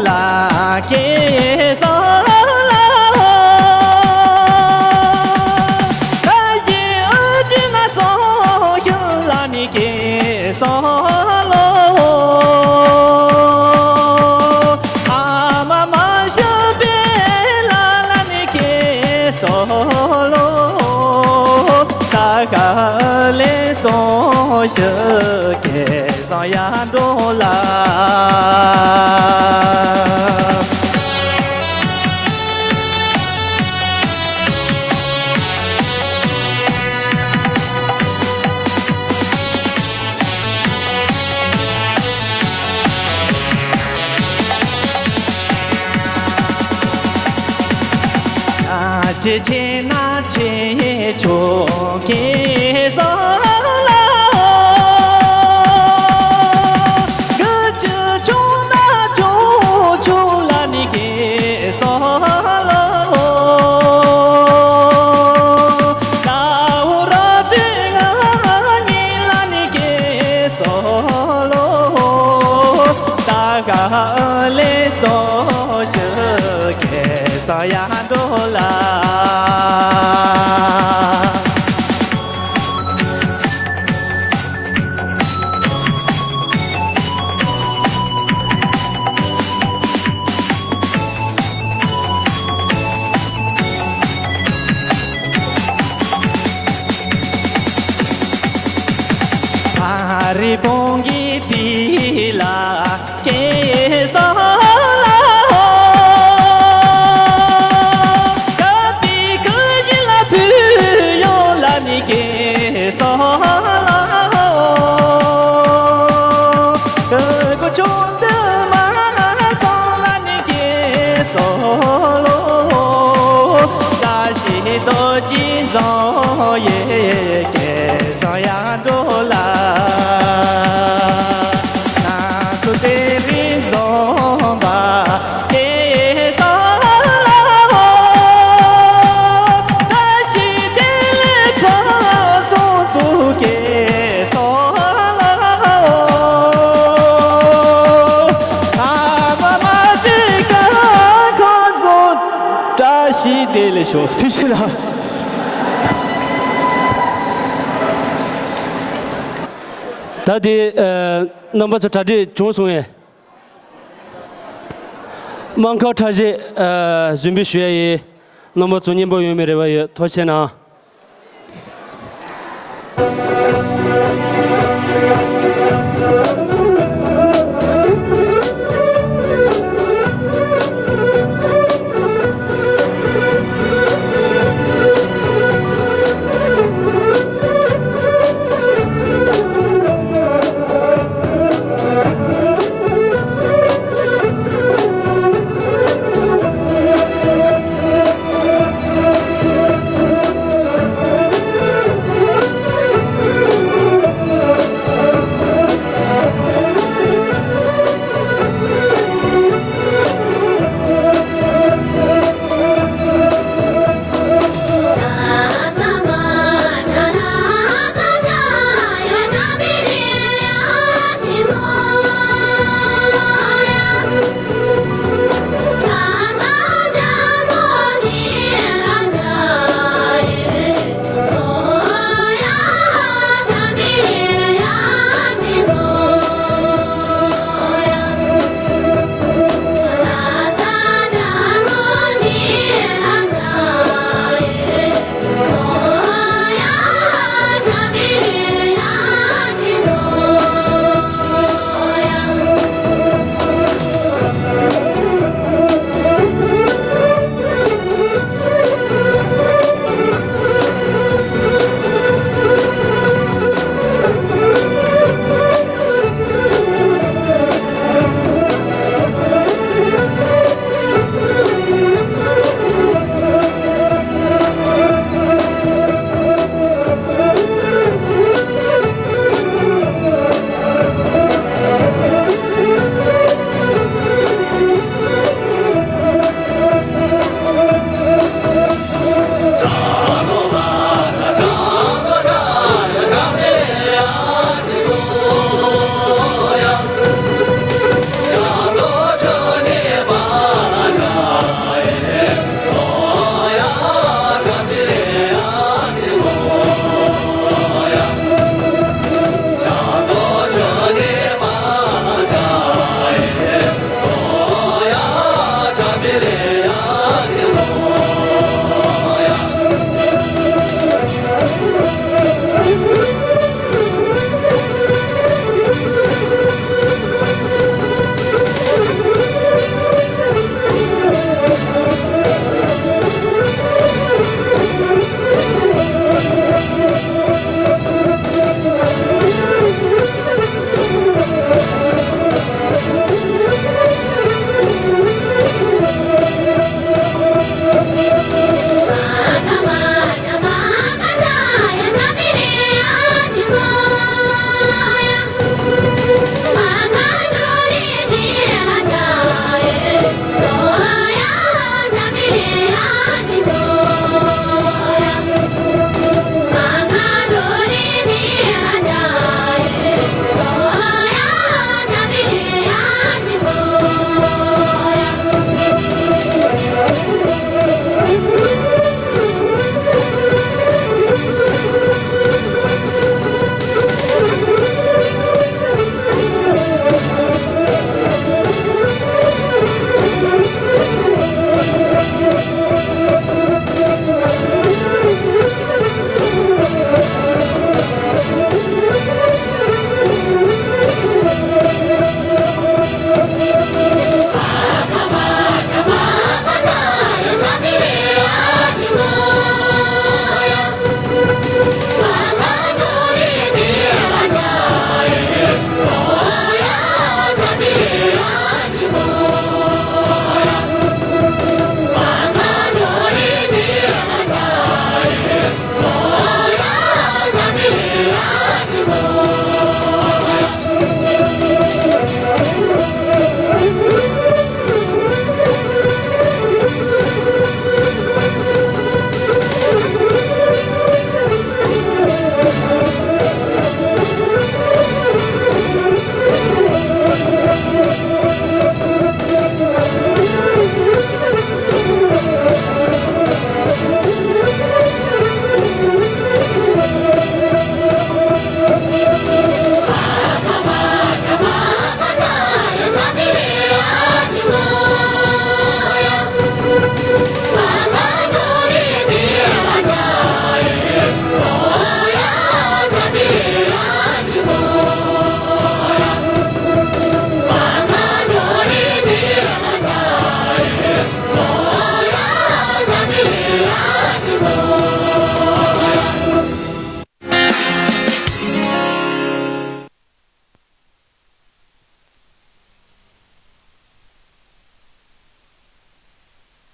ལ་ཀེ་སོ་ལ་ཨོ། ཨ་ཡེ་ཨུ་ཏི་ན་སོ་ཡུ་ལ་ནི་ཀེ་སོ་ལོ། ཨ་མ་མ་ཤ་པེ་ལ་ལ་ནི་ཀེ་སོ་ལོ། ད་ག་ལེ་སོ་ཤི་ཀེ་སོ་ཡ་འགྲོ་ལ། ཅི་ཆེ་ན་ཆེ་ཆོ་ཀེ་སོ་ལོ། གི་ཅི་ཆུང་ན་ཆུང་ཆུང་ལ་ནི་ཀེ་སོ་ལོ། ད་འུ་ར་དྲི་ང་ཉི་ལ་ནི་ཀེ་སོ་ལོ། ད་ག་ལེ་སོ་ཞི་ཀེ་སོ་ཡ། འགྲོ་ལ། ཕ་རི་བོང་གི་དི་ལ། ཀེ་སོ་ལོ། ཀ་པི་ཀ་ཡི་ལ་ཕུ་ཡོ་ལ་ནི་ཀེ་སོ་ལོ། ཀ་གོ་ཆུང་དུ་མ་སོང་ལ་ནི་ཀེ་སོ་ལོ། ད་ཤི་དོ་ཅི་ཛོ་ཡེ་ཀེ་སོ་ཡ། འགྲོ་ལ། ང་ཚོ་དེ་རིང་འཛོམས་པ་ཀེ་སོ་ལོ། བཀྲ་ཤིས་བདེ་ལེགས་ཁོ་སོང་ཚུ་ཀེ་སོ་ལོ། ཨ་མ་མ་ཏི་ཀ་ཁོ་སོང་། བཀྲ་ཤིས་བདེ་ལེགས་ཤོག་ཐུགས་རྗེ་ཆེ་ལ། ད་དེ་ཨ། རྣམ་པ་ཚོ་གྲ་སྒྲིག་བྱུང་སོང་ངས། དམངས་ཁང་ཁྲ་ཤེལ་ཨ། གཟིམ་དཔོན་ཞུ་ཡ་ཡིན། རྣམ་པ་ཚོ་སྙན་པོ་ཡོང་བའི་རེ་བ་ཡོད། ཐུགས་རྗེ་གནང་།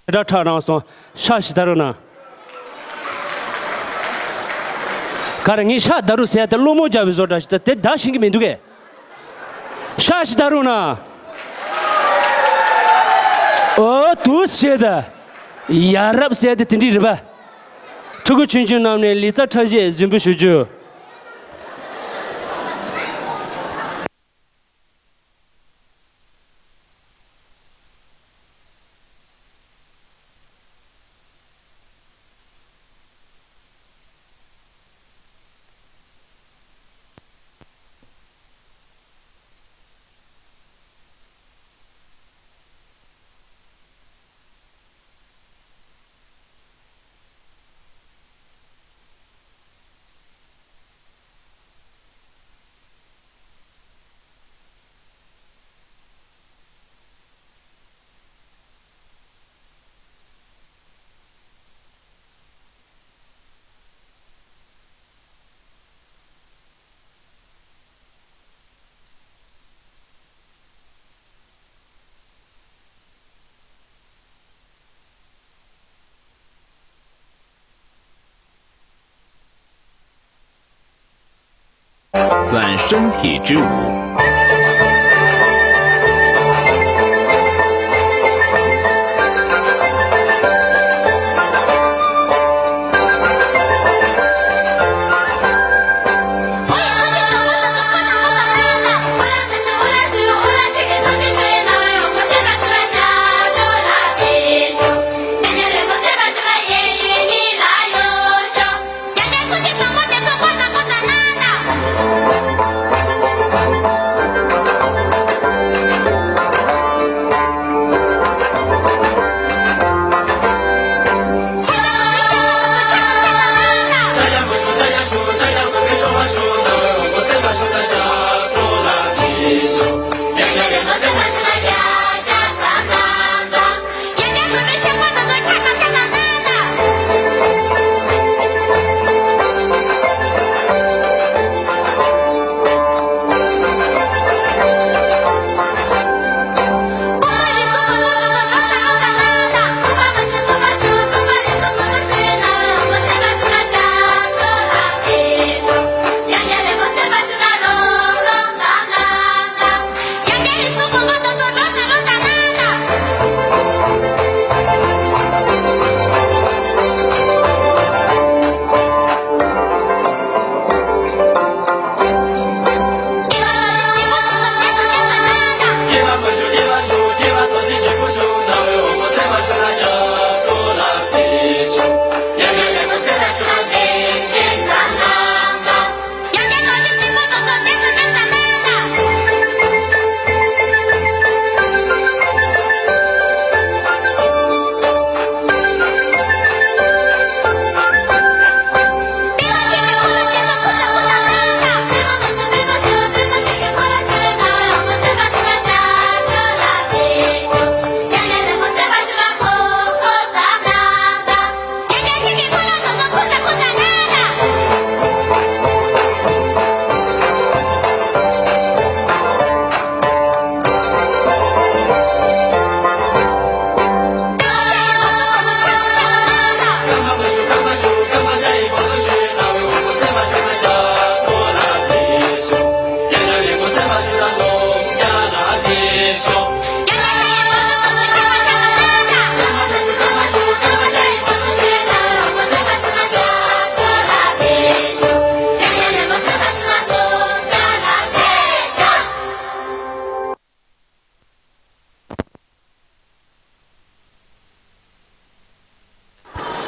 དྲག་ཁྲག་རང་སོང་། ཤ་ཞིག་ད་རུ་ན། ག་རེ་ངས་ཤ་ད་རུ་ཟེར་ཡ་དེ་སློང་མོ་རྒྱག་པའི་བཟོ་འདྲ་ཞིག་ད་དེ་ད་ཤེས་ཀྱི་མི་འདུག་གས། ཤ་ཞིག་ད་རུ་ན། ཨོ་དུ་ཟེར་ད། ཡ་རབས་ཟེར་ཡ་དེ་དེ་འདྲ་རེད་པ། ཕྲུ་གུ་ཆུང་ཆུང་རྣམས་ནས་ལི་ཙ་ཁྲ་བཞེས་གཟིམ་པོ་ཞུ་རྒྱུ།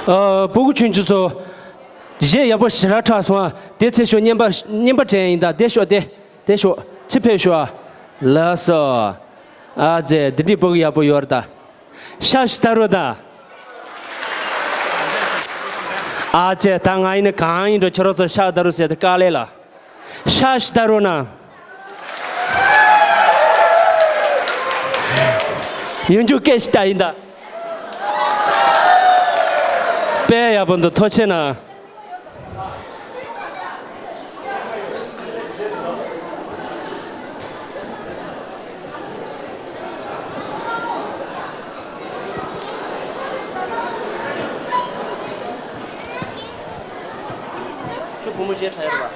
ཨ། སྤུ་གུ་ཆུང་ཆུང་ཚོ། གཞས་ཡག་པོ་ཞེ་དྲག་འཁྲབ་སོང་ཨ། དེ་ཚེ་ཤོག་བརྙན་པར་བརྙན་པར་སྤྲད་ཡིན་ད། དེ་ཤོག་དེ་དེ་ཤོག་ཕྱི་ཕེབས་ཤོག་ཨ། ལགས་སོ། ཨ་ཙེ། འདི་འདྲའི་སྤུ་གུ་ཡག་པོ་ཡོད་རེད་ད། ཤ་ཞིག་ད་རུ་ད། ཨ་ཙེ། ད་ང་ཡིན་ན་གང་ཡིན་འགྲོ། ཁྱོད་རང་ཚོ་ཤ་ད་རུ་ཟེར་ཏེ་དཀའ་ལས་ལ། ཤ་ཞིག་ད་རུ་ན། ཡོང་རྒྱུ་སྐད་ཞིག་ད་ཡིན་ད། དཔེ་ཡག་པོ་འདུག་ཐུགས་རྗེ་གནང་། ཕོ་མོ་གཞས་འཁྲབ་ཡོད་རེད་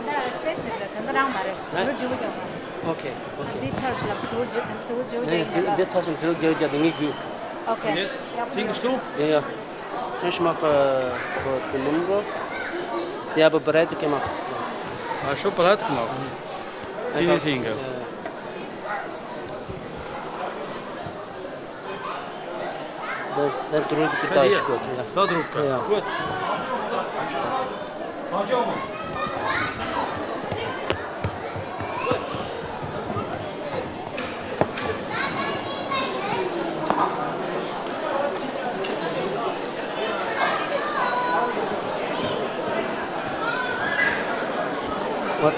པ། ད་ལྟ་ཏེས་ནས་ད་ལྟ་རང་མ་རེད། ཨ། དུར་བརྗེ་བོ་རྒྱག་པ། ཨོ་ཁེ། ཨོ་ཁེ། འདི་ཚར་སོང་ལབ་ཚེ་དུར་བརྗེ་ད་ལྟ་དུར་བརྗེ་བོ་རྒྱག་ཡིན་ད་ལ། འདི་ཚར་སོང་དུར་བརྗེ་བོ་རྒྱག་འདི་ངས་རྒྱུ། ཨོ་ཁེ། Singst du? Ja, ja. Kannst du machen, äh, die Nummer? Die aber bereit gemacht. Ah, schon bereit gemacht? Die ist Inge. Dann, dann drückst du da, ist gut. Ja. Da drücken. Ja. Gut. One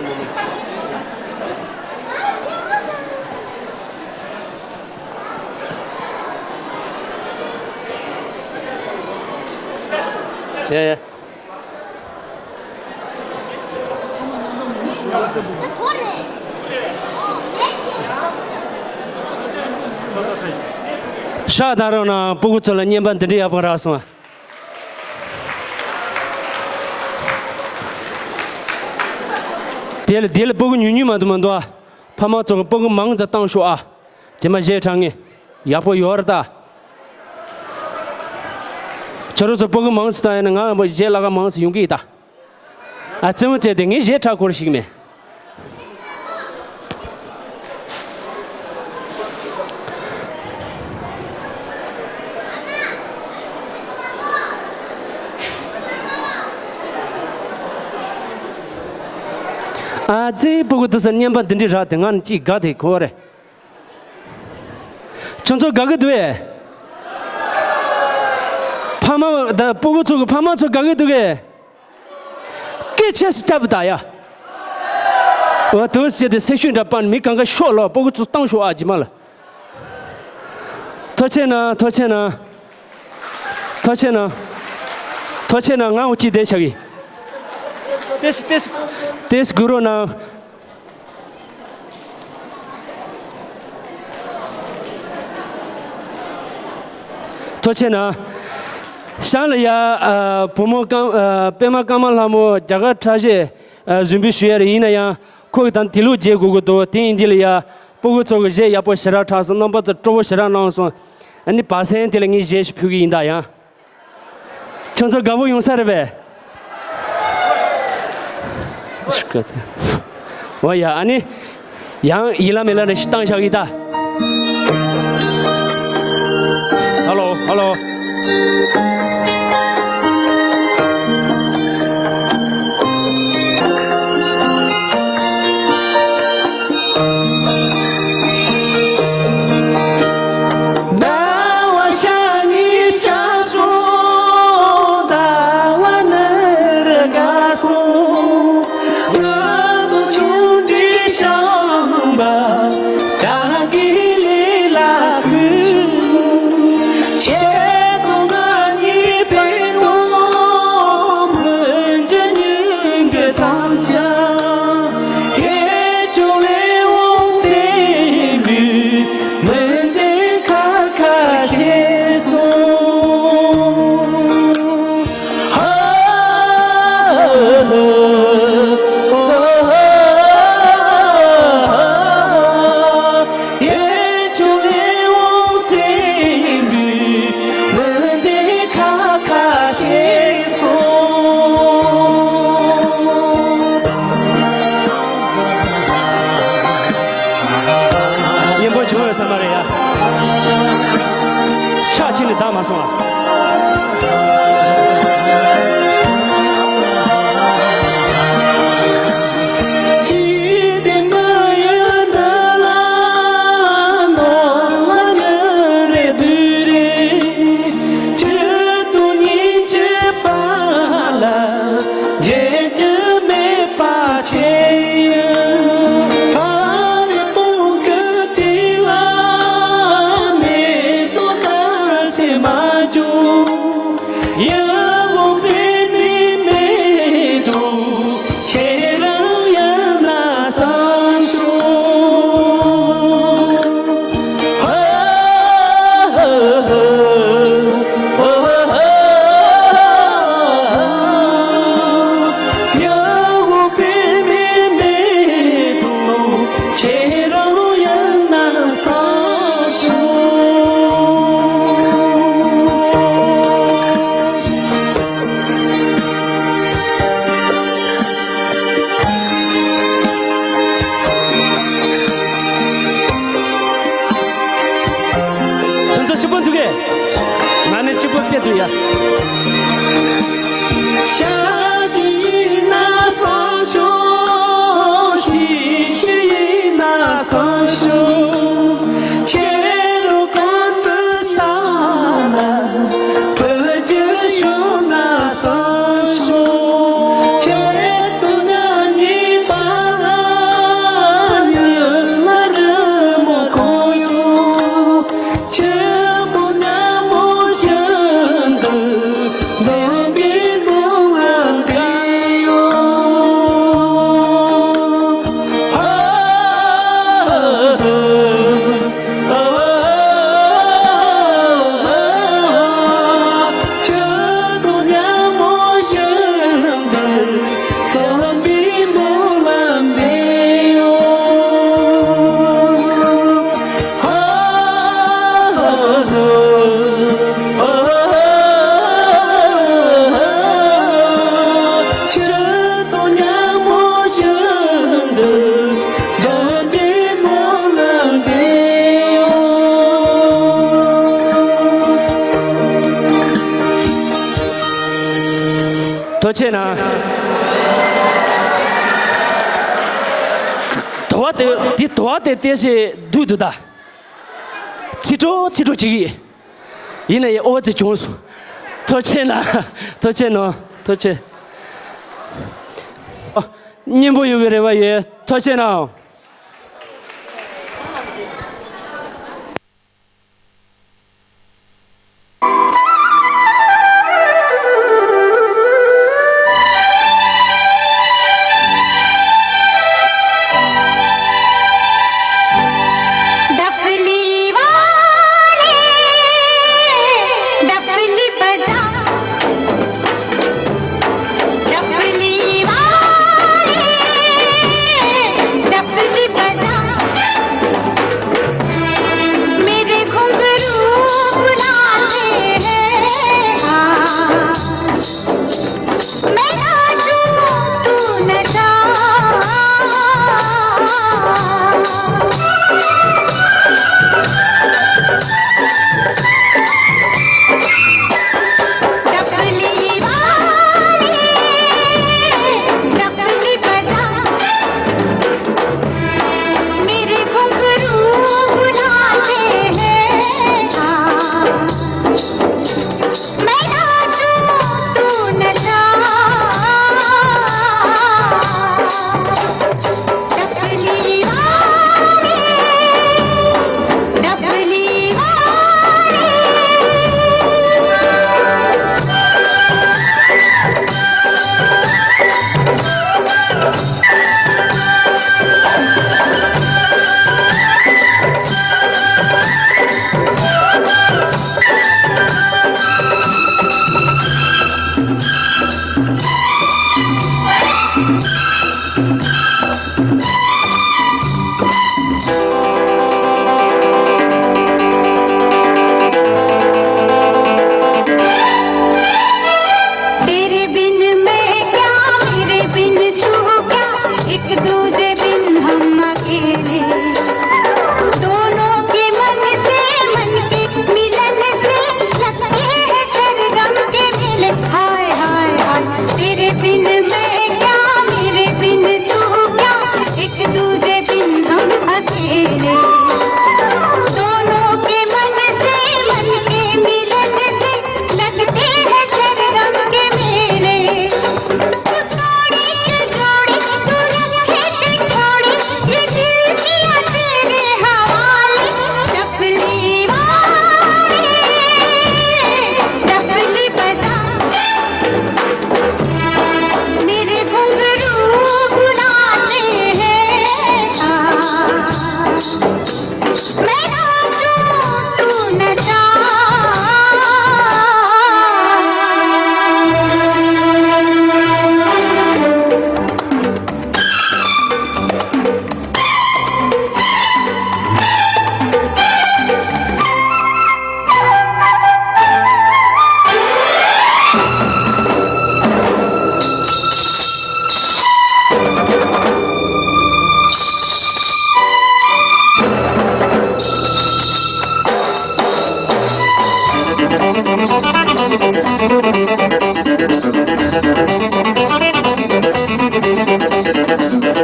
moment. Yeah, yeah. ཤག་ད་རུང་ན་སྤུ་གུ་ཚོ་ལ་བརྙན་པར་འདི་འདྲ་ཡག་པོ་རག་སོང་། དེ་ལ་དེ་ལ་སྤུ་གུ་ཉུང་ཉུང་མ་འདུག་མ་འདུག་ཨ། ཕ་མ་ཚོ་གི་སྤུ་གུ་མང་ཙམ་བཏང་ཤོག་ཨ། རྗེས་མ་གཞས་འཁྲབ་མཁན་ཡག་པོ་ཡོད་རེད་ད། ཁྱོད་རང་ཚོ་སྤུ་གུ་མང་ཙམ་བཏང་ཡོད་ན་ང་གཞས་ལ་ཁ་མང་ཙམ་ཡོང་གི་ཡིན་ད། ཨ་ཙི་མོ་བཙལ་ཏེ་ངས་གཞས་འཁྲབ་ཁོར་ཞིག་མེད། ཨ་ཙི་སྤུ་གུ་དེ་ཚོ་བརྙན་པར་འདི་འདྲ་རག་དེ་ང་ནི་ཅིག་དགའ་དེ་གོ་རེད། ཁྱོད་ཚོ་དགའ་གི་འདུག་གས། ཕ་མ་ད་སྤུ་གུ་ཚོ་གི་ཕ་མ་ཚོ་དགའ་གི་འདུག་གས། སྐད་ཆེ་སུ་རྒྱབ་ད་ཡ། འོ་དུ་ཟེར་ཏེ་སེ་ཤུན་འདྲ་པ་མི་གང་ག་ཤོག་ལོ་སྤུ་གུ་ཚོ་བཏང་ཤོག་ཨ་ཇི་མ་ལ། ཐུགས་རྗེ་གནང་། ཐུགས་རྗེ་གནང་། ཐུགས་རྗེ་གནང་། ཐུགས་རྗེ་གནང་། ང་འུ་ཅི་བསྡད་བཞག་གི། ཏེས་ཏེས། ཏེས་གུ་རུ་གནང་། ཐུགས་རྗེ་གནང་། ཤང་ལ་ཡ། ཨ། བུ་མོ་ཀརྨ། ཨ། པད་མ་ཀརྨ་ལྷ་མོ་རྒྱ་གར་འཁྲབ་གཞས། ཨ། རྫུན་འབུལ་ཞུ་ཡ་རེད། ཡིན་ན་ཡང་ཁོ་གི་ད་དེ་ལུགས་བརྗེད་དགོས་ཀྱི་འདུག་དེ་ཡིན་དུས་ལ་ཡ། སྤུ་གུ་ཚོ་གི་གཞས་ཡག་པོ་ཞེ་དྲག་འཁྲབ་སོང་། རྣམ་པ་ཚོ་སྤྲོ་པོ་ཞེ་དྲག་གནང་སོང་། ཨ་ནི་བ་སེན་དེ་ལ་ངས་གཞས་ཤིག་ཕུལ་གི་ཡིན་ད་ཡང་། ཁྱོད་ཚོ་དགའ་པོ་ཡོང་ས་རེད་པས། འོ་ཡ། ཨ་ནི་ཡང་ཡིད་ལ་མི་ལ་རེ་ཞིག་བཏང་བཞག་གི་ད། ཧ་ལོ་ཧ་ལོ། ཟླ་བ་ཤར་ནས་ཤར་སོང་། ཟླ་བ་ནུབ་རུ་འགག་སོང་། ང་དང་ཆུང་འདྲིས་བྱམས་པ་དགྲ་གི་ལས་ལ་གུས་སོང་། ཁྱེད་དང་ང་གཉིས་འཕེལ་བ་མི་འགྱུར་སྙིང་གི་དམ་བཅའ། ཧེ་ཅོ་ལེ་འོང་ཙེ་མུ་མི་འདི་ཁ་ཁ་ཤེས་སོང་། ཧ་ཧ་ཧ་ཧ། ཧེ་ཅོ་ལེ་འོང་ཙེ་མུ་མི་འདི་ཁ་ཁ་ཤེས་སོང་། སྙན་པོ་བྱུང་ཡོད་ས་མ་རེད་ཡ། ཤག་ཕྱི་ནས་བདག་མ་སོང་ཨ། ཐུགས་རྗེ་གནང་། དུ་བ་དེ་འདི་དུ་བ་དེ་ཏོག་ཙམ་སྡུག་འདུག་ད། ཚིག་གྲོགས་ཚིག་གྲོགས་བྱེད་ཀྱི་ཡིན། ཡིན་ན་ཡང་ཨོ་ཙི་བྱུང་སོང་། ཐུགས་རྗེ་གནང་། ཐུགས་རྗེ་གནང་། ཐུགས་རྗེ། ཨ། སྙན་པོ་ཡོང་བའི་རེ་བ་ཡོད། ཐུགས་རྗེ་གནང་།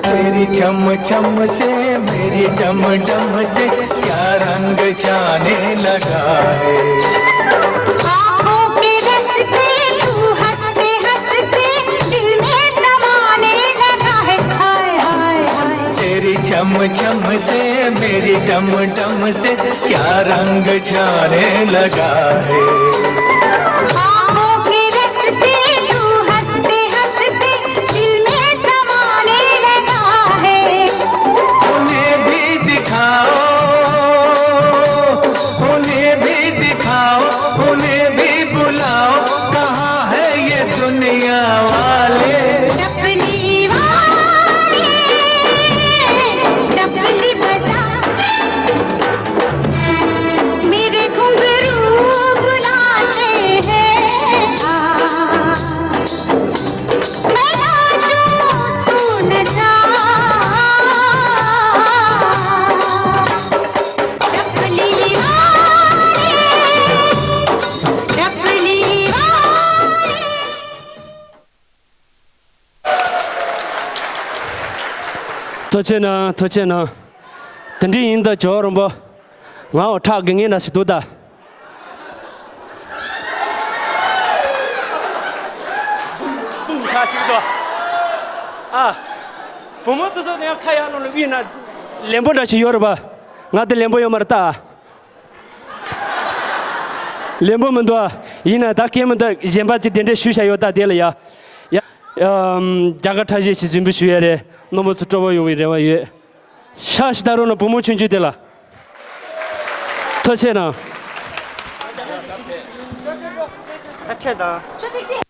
तेरी चम चम से, मेरी डम डम से, क्या रंग जाने लगा है। आँखों के रस्ते तू हंसते हंसते दिल में समाने लगा है। हाय हाय हाय। तेरी चम चम से, मेरी डम डम से, क्या रंग जाने लगा है। आँखों के रस्ते तू हंसते हंसते दिल में समाने लगा है। उन्हें भी दिखाओ, उन्हें भी दिखाओ, उन्हें भी बुलाओ, कहाँ है ये दुनिया वाले? डफली वाले, डफली बजा, मेरे घुंघरू बुलाते ཐུགས་རྗེ་གནང་། ཐུགས་རྗེ་གནང་། དེ་འདྲ་ཡིན་ད་ཇོ་རིན་པོ། ང་འོ་ཁྲག་གི་ངན་ན་ཞིག་འདུག་ད། སྤུངས་ས་ཞིག་འདུག་ཨ། བུ་མོ་དེ་ཚོ་ཡང་ཁ་ཡར་ལོང་ལ་དབུས་ན་ལན་པོ་འདྲ་ཞིག་ཡོད་རེད་པ། ང་དེ་ལན་པོ་ཡོད་མ་རེད་ད། ལན་པོ་མི་འདུག་ཡིན་ན་ད་སྐད་མི་འདུག་གཞན་པ་ཅིག་གདན་འདྲེན་ཞུ་བྱ་ཡོད་ད་དེ་ལ་ཡ། ཡ། ཨམ། རྒྱ་གར་ཁྲ་ཞིག་ཞིག་རིན་པོ་ཞུ་ཡ་རེད། རྣམ་པ་ཚོ་སྤྲོ་པོ་ཡོང་བའི་རེ་བ་ཡོད། ཤ་ཞིག་ད་རུང་ན་བུ་མོ་ཆུང་ཆུང་དེ་ལ། ཐུགས་རྗེ་གནང་། ཁ་ཕྲལ་དང་།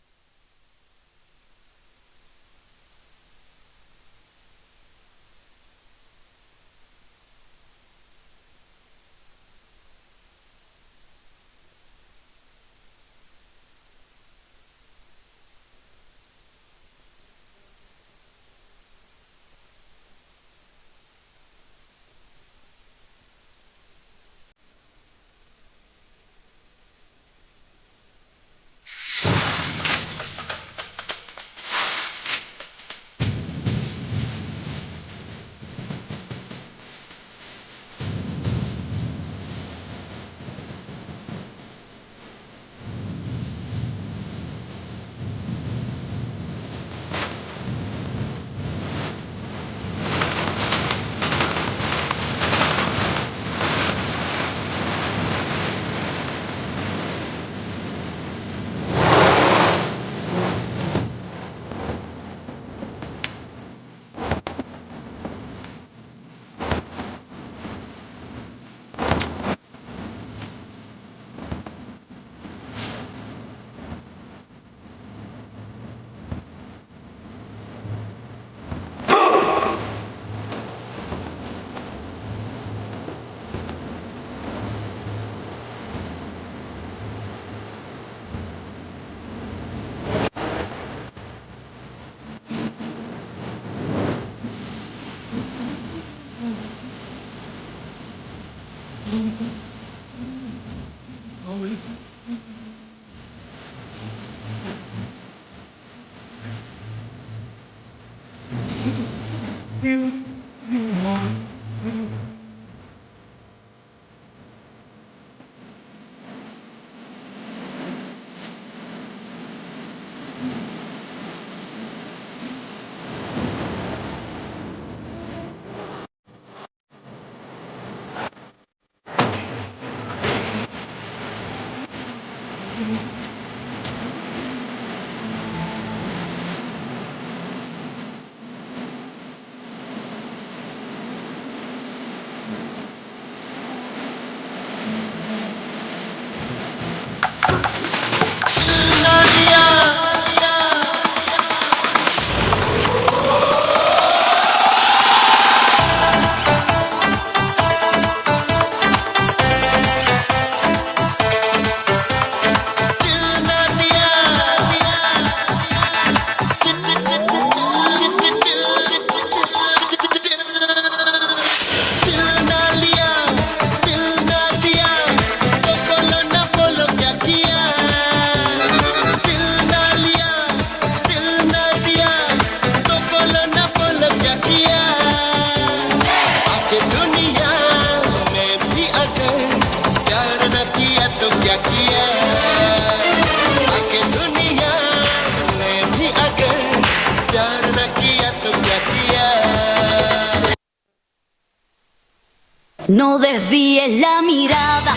No desvíes la mirada,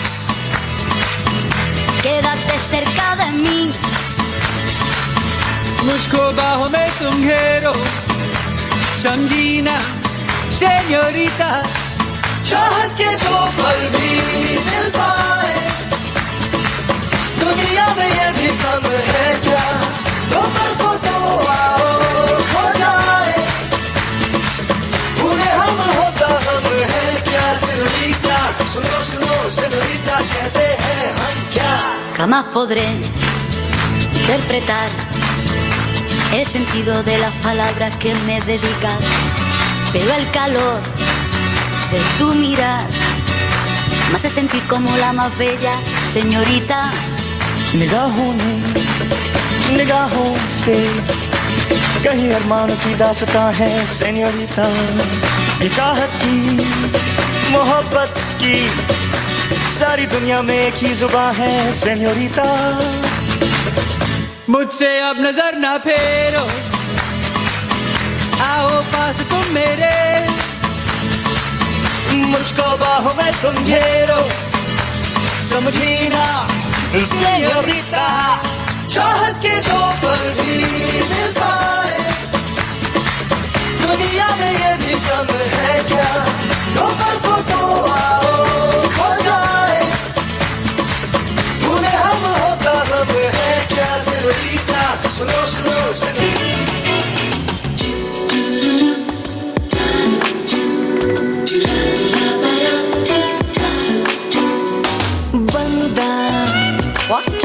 quédate cerca de mí. मुझको बाहों में तुम घेरो, समझी ना, señorita. चाहत के दो पल भी मिल पाए, दुनिया में ये भी कम है क्या? दो पल को तो आओ खो जाए, पूरे हम होता हम है क्या? Señorita, सुनो सुनो, señorita कहते हैं हम क्या? Jamás podré interpretar el sentido de las palabras que me dedicas, pero el calor de tu mirar me hace sentir como la más bella señorita. निगाहों ने, निगाहों से कहीं अरमान की दास्तां है सेन्योरिटा, ये चाहत की, मोहब्बत की, सारी दुनिया में एक ही जुबां है सेन्योरिटा। मुझसे अब नजर ना फेरो, आओ पास तुम मेरे, मुझको बाहों में तुम घेरो, समझी ना सेन्योरिटा। चाहत के दो पल भी मिल पाए, दुनिया में ये भी कम है क्या? दो पल को तो आओ खो जाए, भूले हम होता गम है क्या? सेन्योरिटा, सुनो, सुनो, सुनो। बंदा। What?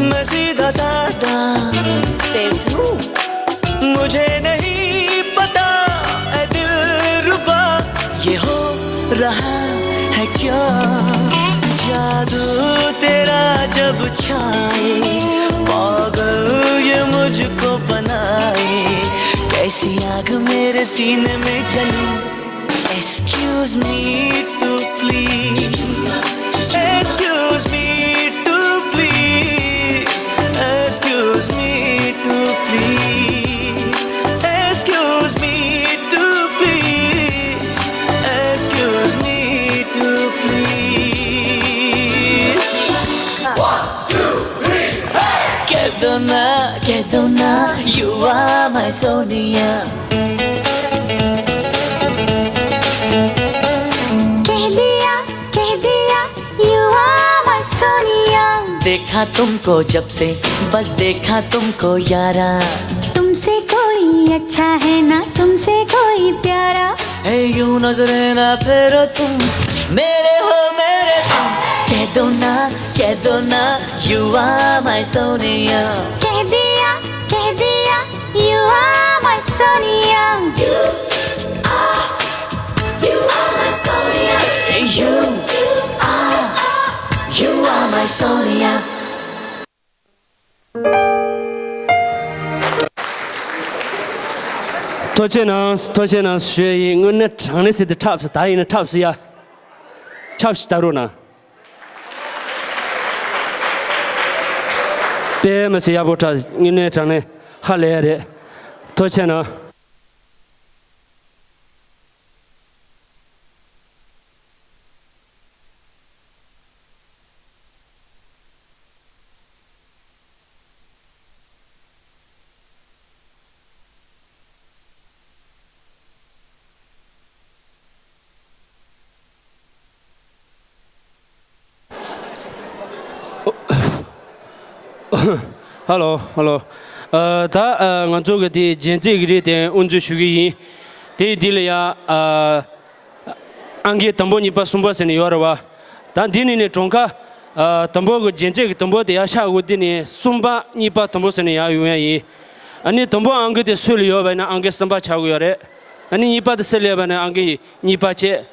मैं सीधा साधा। Says who? मुझे नहीं पता, ऐ दिलरुबा, ये हो रहा है क्या? जादू तेरा जब छाए, पागल ये मुझको बनाए। कैसी आग मेरे सीने में जले। Excuse me to please, excuse me to please, excuse me to please, excuse me to please, excuse me to please. One, two, three, hey! कह दो ना, कह दो ना, you are my सोनिया। कह दिया, कह दिया, you are my सोनिया। देखा तुमको जब से, बस देखा तुमको यारा। तुमसे कोई अच्छा है ना, तुमसे कोई प्यारा। है यूं नजरें ना फेरो तुम, मेरे हो मेरे तुम। कह दो ना, कह दो ना, you are my सोनिया। कह दिया, कह दिया, you are my Sonia. You are, you are my Sonia. You are, you are my Sonia. ཐུགས་རྗེ་གནང་། ཐུགས་རྗེ་གནང་ཞུ་ཡ་ཡིན། དངོས་གནས་དྲང་གནས་ཟེར་དུས་འཁྲབ་ཟེར། ད་ཡིན་ན་འཁྲབ་ཟེར་ཡ། འཁྲབ་ཞིག་ལྟ་རོགས་གནང་། དཔེ་མི་སྲིད་ཡག་པོ་འཁྲབ། དངོས་གནས་དྲང་གནས་ཧ་ལས་ཡ་རེད། ཐུགས་རྗེ་གནང་། ཧ་ལོ། ཧ་ལོ། ཨ། ད་ཨ་ང་ཚོ་གི་དེ་རྒྱན་རྩེད་ཀྱི་རིགས་དེ་དབུ་འཛུགས་ཞུ་གི་ཡིན། དེ་དེ་ལ་ཡ་ཨ། ཨང་ཀི་དང་པོ་གཉིས་པ་གསུམ་པ་ཟེར་ནས་ཡོད་རེད་བ། ད་འདི་ནས་ནས་གྲངས་ཀ་ཨ་དང་པོ་གི་རྒྱན་རྩེད་ཀྱི་དང་པོ་དེ་ཡར་ཤར་དགོས། དེ་ནས་གསུམ་པ་གཉིས་པ་དང་པོ་ཟེར་ནས་ཡར་ཡོང་ཡ་ཡིན། ཨ་ནི་དང་པོ་ཨང་ཀི་དེ་སུ་ལ་ཡོད་པ་ཡིན་ན་ཨང་ཀི་གསུམ་པ་ཆགས་ཀྱི་ཡོད་རེད། ཨ་ནི་གཉིས་པ་དེ་སུ་ལ་ཡོད་པ་ཡིན་ན་ཨང་ཀི་གཉིས་པ་བྱས།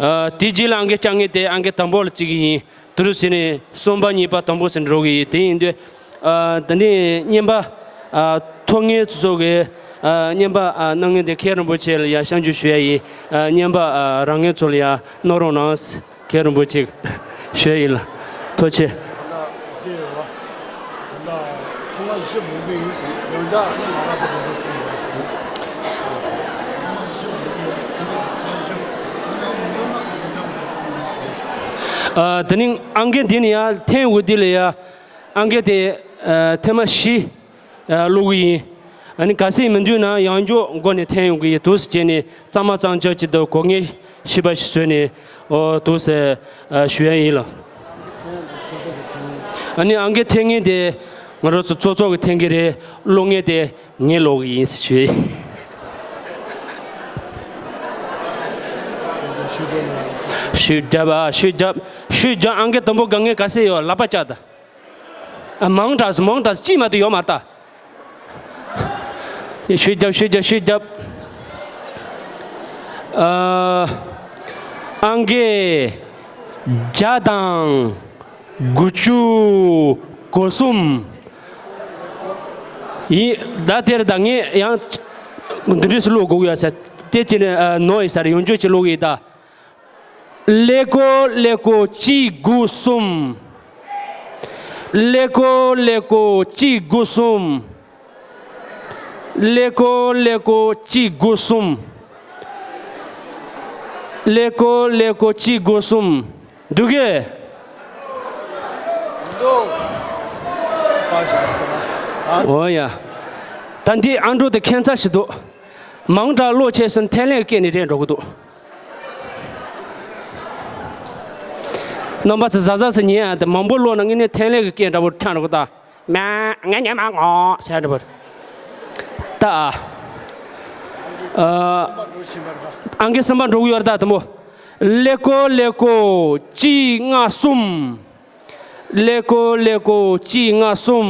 ཨ་དེ་རྗེས་ལ་ཨང་ཀི་བཅོ་ལྔ་དེ་ཨང་ཀི་དང་པོ་ལ་བརྩི་གི་ཡིན། དུ་རུ་ཟེར་ནས་གསུམ་པ་གཉིས་པ་དང་པོ་ཟེར་འགྲོ་གི་ཡིན། དེ་ཡིན་དུས་ཨ་ད་ནི་རྔན་པ་ཨ་ཐོབ་མཁན་ཚོ་གི་ཨ་རྔན་པ་ཨ་གནང་མཁན་དེ་མཁན་རིན་པོ་ཆེ་ལ་ཡ་སྐྱབས་འཇུག་ཞུ་ཡ་ཡིན། ཨ་རྔན་པ་ཨ་རང་ངེད་ཚོ་ལ་ཡ་གནང་རོགས་གནང་། མཁན་རིན་པོ་ཆེ་ཞུ་ཡ་ཡིན་ལ། ཐུགས་རྗེ་ཆེ། ད་ལྟ་འདི་ཡོད་པ། ད་ལྟ་ཐོག་མ་བཞི་འབུལ་གི་ཡིན། ཡང་བསྐྱར་མ་རག་པ་རིན་པོ་ཆེ་ཡོད་ཟེར། ཨ་དེ་ནི་ཨང་ཀི་འདི་ནི་ཡང་འཐེན་འོ་འདི་ལ་ཡ་ཨང་ཀི་དེ་ཨ་ཐེངས་མ་བཞི་ཨ་བླུག་གི་ཡིན། ཨ་ནི་གལ་སྲིད་མི་འདུག་ན་ཡང་བསྐྱར་འགོ་ནས་འཐེན་ཡོང་གི་ཡིན། དུས་སུ་བྱས་ནས་གཙང་མ་གཙང་རྐྱང་ཅིག་ཏུ་གོ་ངེས་ཤེས་པ་ཞིག་བཟོས་ནས་ཨོ་དུས་སུ་ཨ་ཞུ་ཡ་ཡིན་ལ། ཨ་ནི་ཨང་ཀི་འཐེན་མཁན་དེ་ང་རང་ཚོ་ཚོགས་གཙོ་གི་འཐེན་གི་རེད། བླུག་མཁན་དེ་ངས་བླུག་གི་ཡིན་ཞུས། ཤུགས་རྒྱབ་ཨ་ཤུགས་རྒྱབ། ཤུགས་རྒྱབ། ཨང་ཀི་དང་པོ་དགའ་ངེས་ག་སེ་ཡོད་ལག་པ་བཅག་ད། ཨ་མང་དྲགས་མང་དྲགས་ཅིས་མ་ཏུ་ཡོད་མ་ལྟ། ཤུགས་རྒྱབ་ཤུགས་རྒྱབ་ཤུགས་རྒྱབ། ཨ་ཨང་ཀི་བརྒྱ་དང་དགུ་བཅུ་གོ་གསུམ། ཡིན། ད་དེར་ད་ངས་ཡང་འདི་འདྲས་སུ་ཀློག་དགོས་ཡ་ཟེར། དེ་དེ་ནས་ནོ་ཡི་ས་རེ་ཡོང་རྒྱུ་ཅིག་ཀློག་གི་ཡིན་ད། ཀླད་ཀོར་ཀླད་ཀོར་གཅིག་དགུ་གསུམ། ཀླད་ཀོར་ཀླད་ཀོར་གཅིག་དགུ་གསུམ། ཀླད་ཀོར་ཀླད་ཀོར་གཅིག་དགུ་གསུམ། ཀླད་ཀོར་ཀླད་ཀོར་གཅིག་དགུ་གསུམ། འདུག་གས། འོ་ཡ། ད་འདི་ཨ་འགྲོ་དེ་ཁྱད་མཚར་ཞིག་འདུག་མང་དྲགས་ཀློག་བྱས་སོང་ན་འཐེན་ལན་སྐད་ནས་རེད་འགྲོ་གི་འདུག་རྣམ་པ་ཚོ་གཟབ་གཟབ་ཟེར། ཉན་ཡ་དེ་མང་པོ་ཀློག་ན་དངོས་གནས་འཐེན་ལན་གྱི་སྐད་འདྲ་པོ་ཐོན་འགྲོ་གི་ད། མ་ང་ཉན་མ་ངོ་ཟེར་འདྲ་པོ། ད་ཨ། ཨང་ཀི་གསུམ་པ་འགྲོ་གི་ཡོད་རེད་ད་དུ་མོ། ཀླད་ཀོར་ཀླད་ཀོར་གཅིག་ལྔ་གསུམ། ཀླད་ཀོར་ཀླད་ཀོར་གཅིག་ལྔ་གསུམ།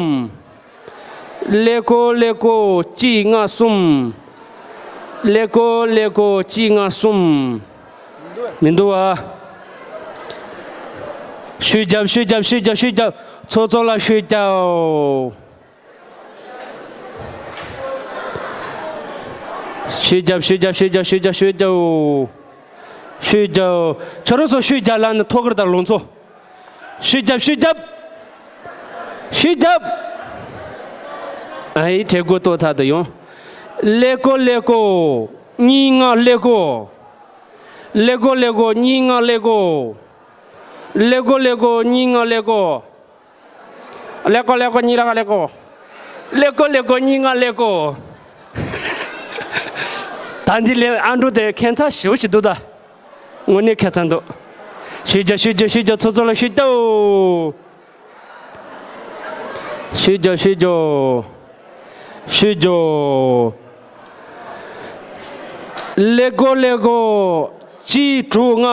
ཀླད་ཀོར་ཀླད་ཀོར་གཅིག་ལྔ་གསུམ། ཀླད་ཀོར་ཀླད་ཀོར་གཅིག་ལྔ་གསུམ། མི་འདུག་བ། ཤུགས་རྒྱབ་ཤུགས་རྒྱབ་ཤུགས་རྒྱབ་ཤུགས་རྒྱབ། ཚོགས་གཙོ་ལ་ཤུགས་རྒྱབ། ཤུགས་རྒྱབ་ཤུགས་རྒྱབ་ཤུགས་རྒྱབ་ཤུགས་རྒྱབ་ཤུགས་རྒྱབ། ཤུགས་རྒྱབ། ཁྱོད་རང་ཚོ་ཤུགས་རྒྱབ་ལབ་ན་ཐོག་ཁར་དང་ལོ་ཚོ། ཤུགས་རྒྱབ་ཤུགས་རྒྱབ། ཤུགས་རྒྱབ། ཨ་ཡི་དྲེ་གོ་ཏོ་ཚ་དུ་ཡོང་། ཀླད་ཀོར་ཀླད་ཀོར་གཉིས་ལྔ་ཀླད་ཀོར། ཀླད་ཀོར་ཀླད་ཀོར་གཉིས་ལྔ་ཀླད་ཀོར། ཀླད་ཀོར་ཀླད་ཀོར་གཉིས་ལྔ་ཀླད་ཀོར། ཀླད་ཀོར་ཀླད་ཀོར་གཉིས་ལྔ་ཀླད་ཀོར། ཀླད་ཀོར་ཀླད་ཀོར་གཉིས་ལྔ་ཀླད་ཀོར། ད་འདི་ལས་ཨ་འགྲོ་དེ་ཁྱད་མཚར་ཞེ་པོ་ཞིག་འདུག་ད། དངོས་གནས་ཁྱད་མཚར་འདུག་ཤུགས་རྒྱབ་ཤུགས་རྒྱབ་ཤུགས་རྒྱབ། ཚོགས་གཙོ་ལ་ཤུགས་རྒྱབ། ཤུགས་རྒྱབ་ཤུགས་རྒྱབ། ཤུགས་རྒྱོབ། ཀླད་ཀོར་ཀླད་ཀོར་གཅིག་དྲུག་ལྔ།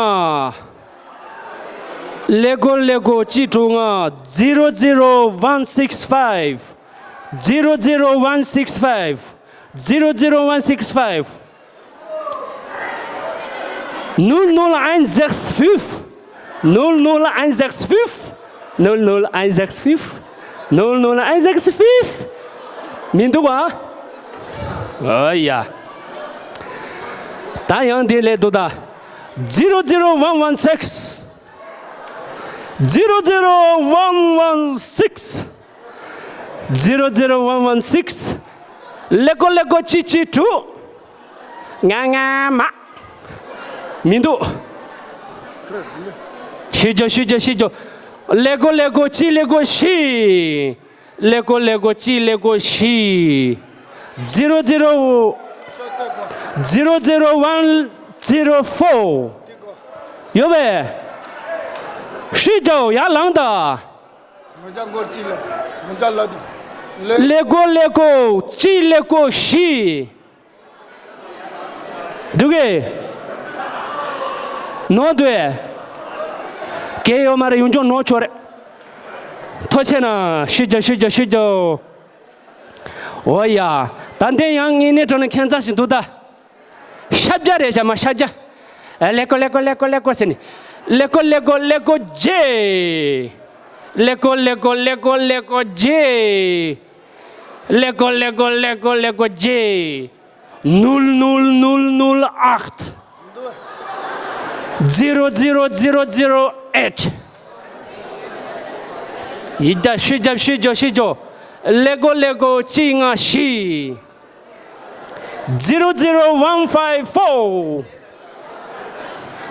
ཀླད་ཀོར་ཀླད་ཀོར་གཅིག་དྲུག་ལྔ། zero zero one six five. Zero zero one six five. Zero zero one six five. Null null eins sechs fünf. Null null eins sechs fünf. Null null eins sechs fünf. Null null eins sechs fünf. མི་འདུག་བ། ཨ་ཡ། ད་ཡང་དེ་ལས་འདུག་ད། Zero zero one one six. Zero zero one one six. Zero zero one one six. ཀླད་ཀོར་ཀླད་ཀོར་གཅིག་གཅིག་དྲུག་ལྔ་ལྔ་མ། མི་འདུག་ཤུགས་རྒྱོབ་ཤུགས་རྒྱོབ་ཤུགས་རྒྱོབ། ཀླད་ཀོར་ཀླད་ཀོར་གཅིག་ཀླད་ཀོར་བཞི། ཀླད་ཀོར་ཀླད་ཀོར་གཅིག་ཀླད་ཀོར་བཞི། Zero zero. Zero zero one zero four. ཡོད་པས། ཤུགས་རྒྱོབ། ཡར་ལངས་དང་། ཀླད་ཀོར་ཀླད་ཀོར་གཅིག་ཀླད་ཀོར་བཞི། འདུག་གས། ནོར་འདུག་གས། གས་ཡོད་མ་རེད། ཡོང་ཆོག་ནོར་ཆོག་རེད། ཐུགས་རྗེ་གནང་། ཤུགས་རྒྱོབ་ཤུགས་རྒྱོབ་ཤུགས་རྒྱོབ། འོ་ཡ། ད་འདི་ཡང་དངོས་གནས་དྲང་གནས་ཁྱད་མཚར་ཞིག་འདུག་ད། ཤ་བརྒྱ་རེད་ཤག་མ་ཤ་བརྒྱ། ཨ་ཀླད་ཀོར་ཀླད་ཀོར་ཀླད་ཀོར་ཀླད་ཀོར་ཟེར་ནས། ཀླད་ཀོར་ཀླད་ཀོར་ཀླད་ཀོར་བརྒྱད། ཀླད་ཀོར་ཀླད་ཀོར་ཀླད་ཀོར་ཀླད་ཀོར་བརྒྱད། ཀླད་ཀོར་ཀླད་ཀོར་ཀླད་ཀོར་ཀླད་ཀོར་བརྒྱད། Null null null null acht. Zero zero zero zero eight. ཡིན་ད། ཤུགས་རྒྱོབ་ཤུགས་རྒྱོབ་ཤུགས་རྒྱོབ། ཀླད་ཀོར་ཀླད་ཀོར་གཅིག་ལྔ་བཞི། Zero zero one five four.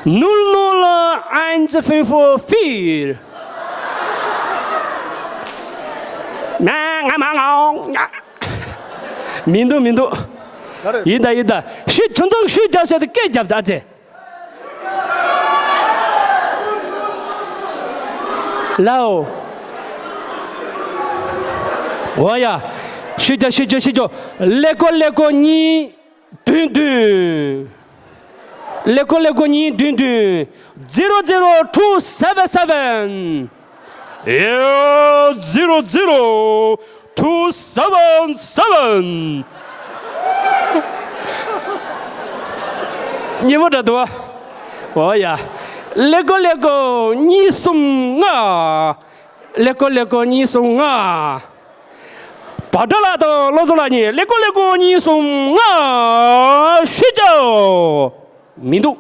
Null null eins fünf vier. ང་ང་མ་ང་། མི་འདུག་མི་འདུག་ཡིན་ད་ཡིན་ད། ཤུགས་ཆུང་ཆུང་ཤུགས་རྒྱོབ་བྱས་ཏེ་སྐད་རྒྱབ་ད་ཨ་ཙི། ལའོ། འོ་ཡ། ཤུགས་རྒྱོབ་ཤུགས་རྒྱོབ་ཤུགས་རྒྱོབ། ཀླད་ཀོར་ཀླད་ཀོར་གཉིས་བདུན་བདུན། ཀླད་ཀོར་ཀླད་ཀོར་གཉིས་བདུན་བདུན། Zero zero two seven seven. Yeah, zero zero two seven seven. སྙན་མོ་འདྲ་འདུག་བ། འོ་ཡ། ཀླད་ཀོར་ཀླད་ཀོར་གཉིས་གསུམ་ལྔ། ཀླད་ཀོར་ཀླད་ཀོར་གཉིས་གསུམ་ལྔ། བ་ཏྲ་ལགས་དང་བློ་བཟང་ལགས་གཉིས། ཀླད་ཀོར་ཀླད་ཀོར་གཉིས་གསུམ་ལྔ། ཤུད་རྒྱོ། མི་འདུག་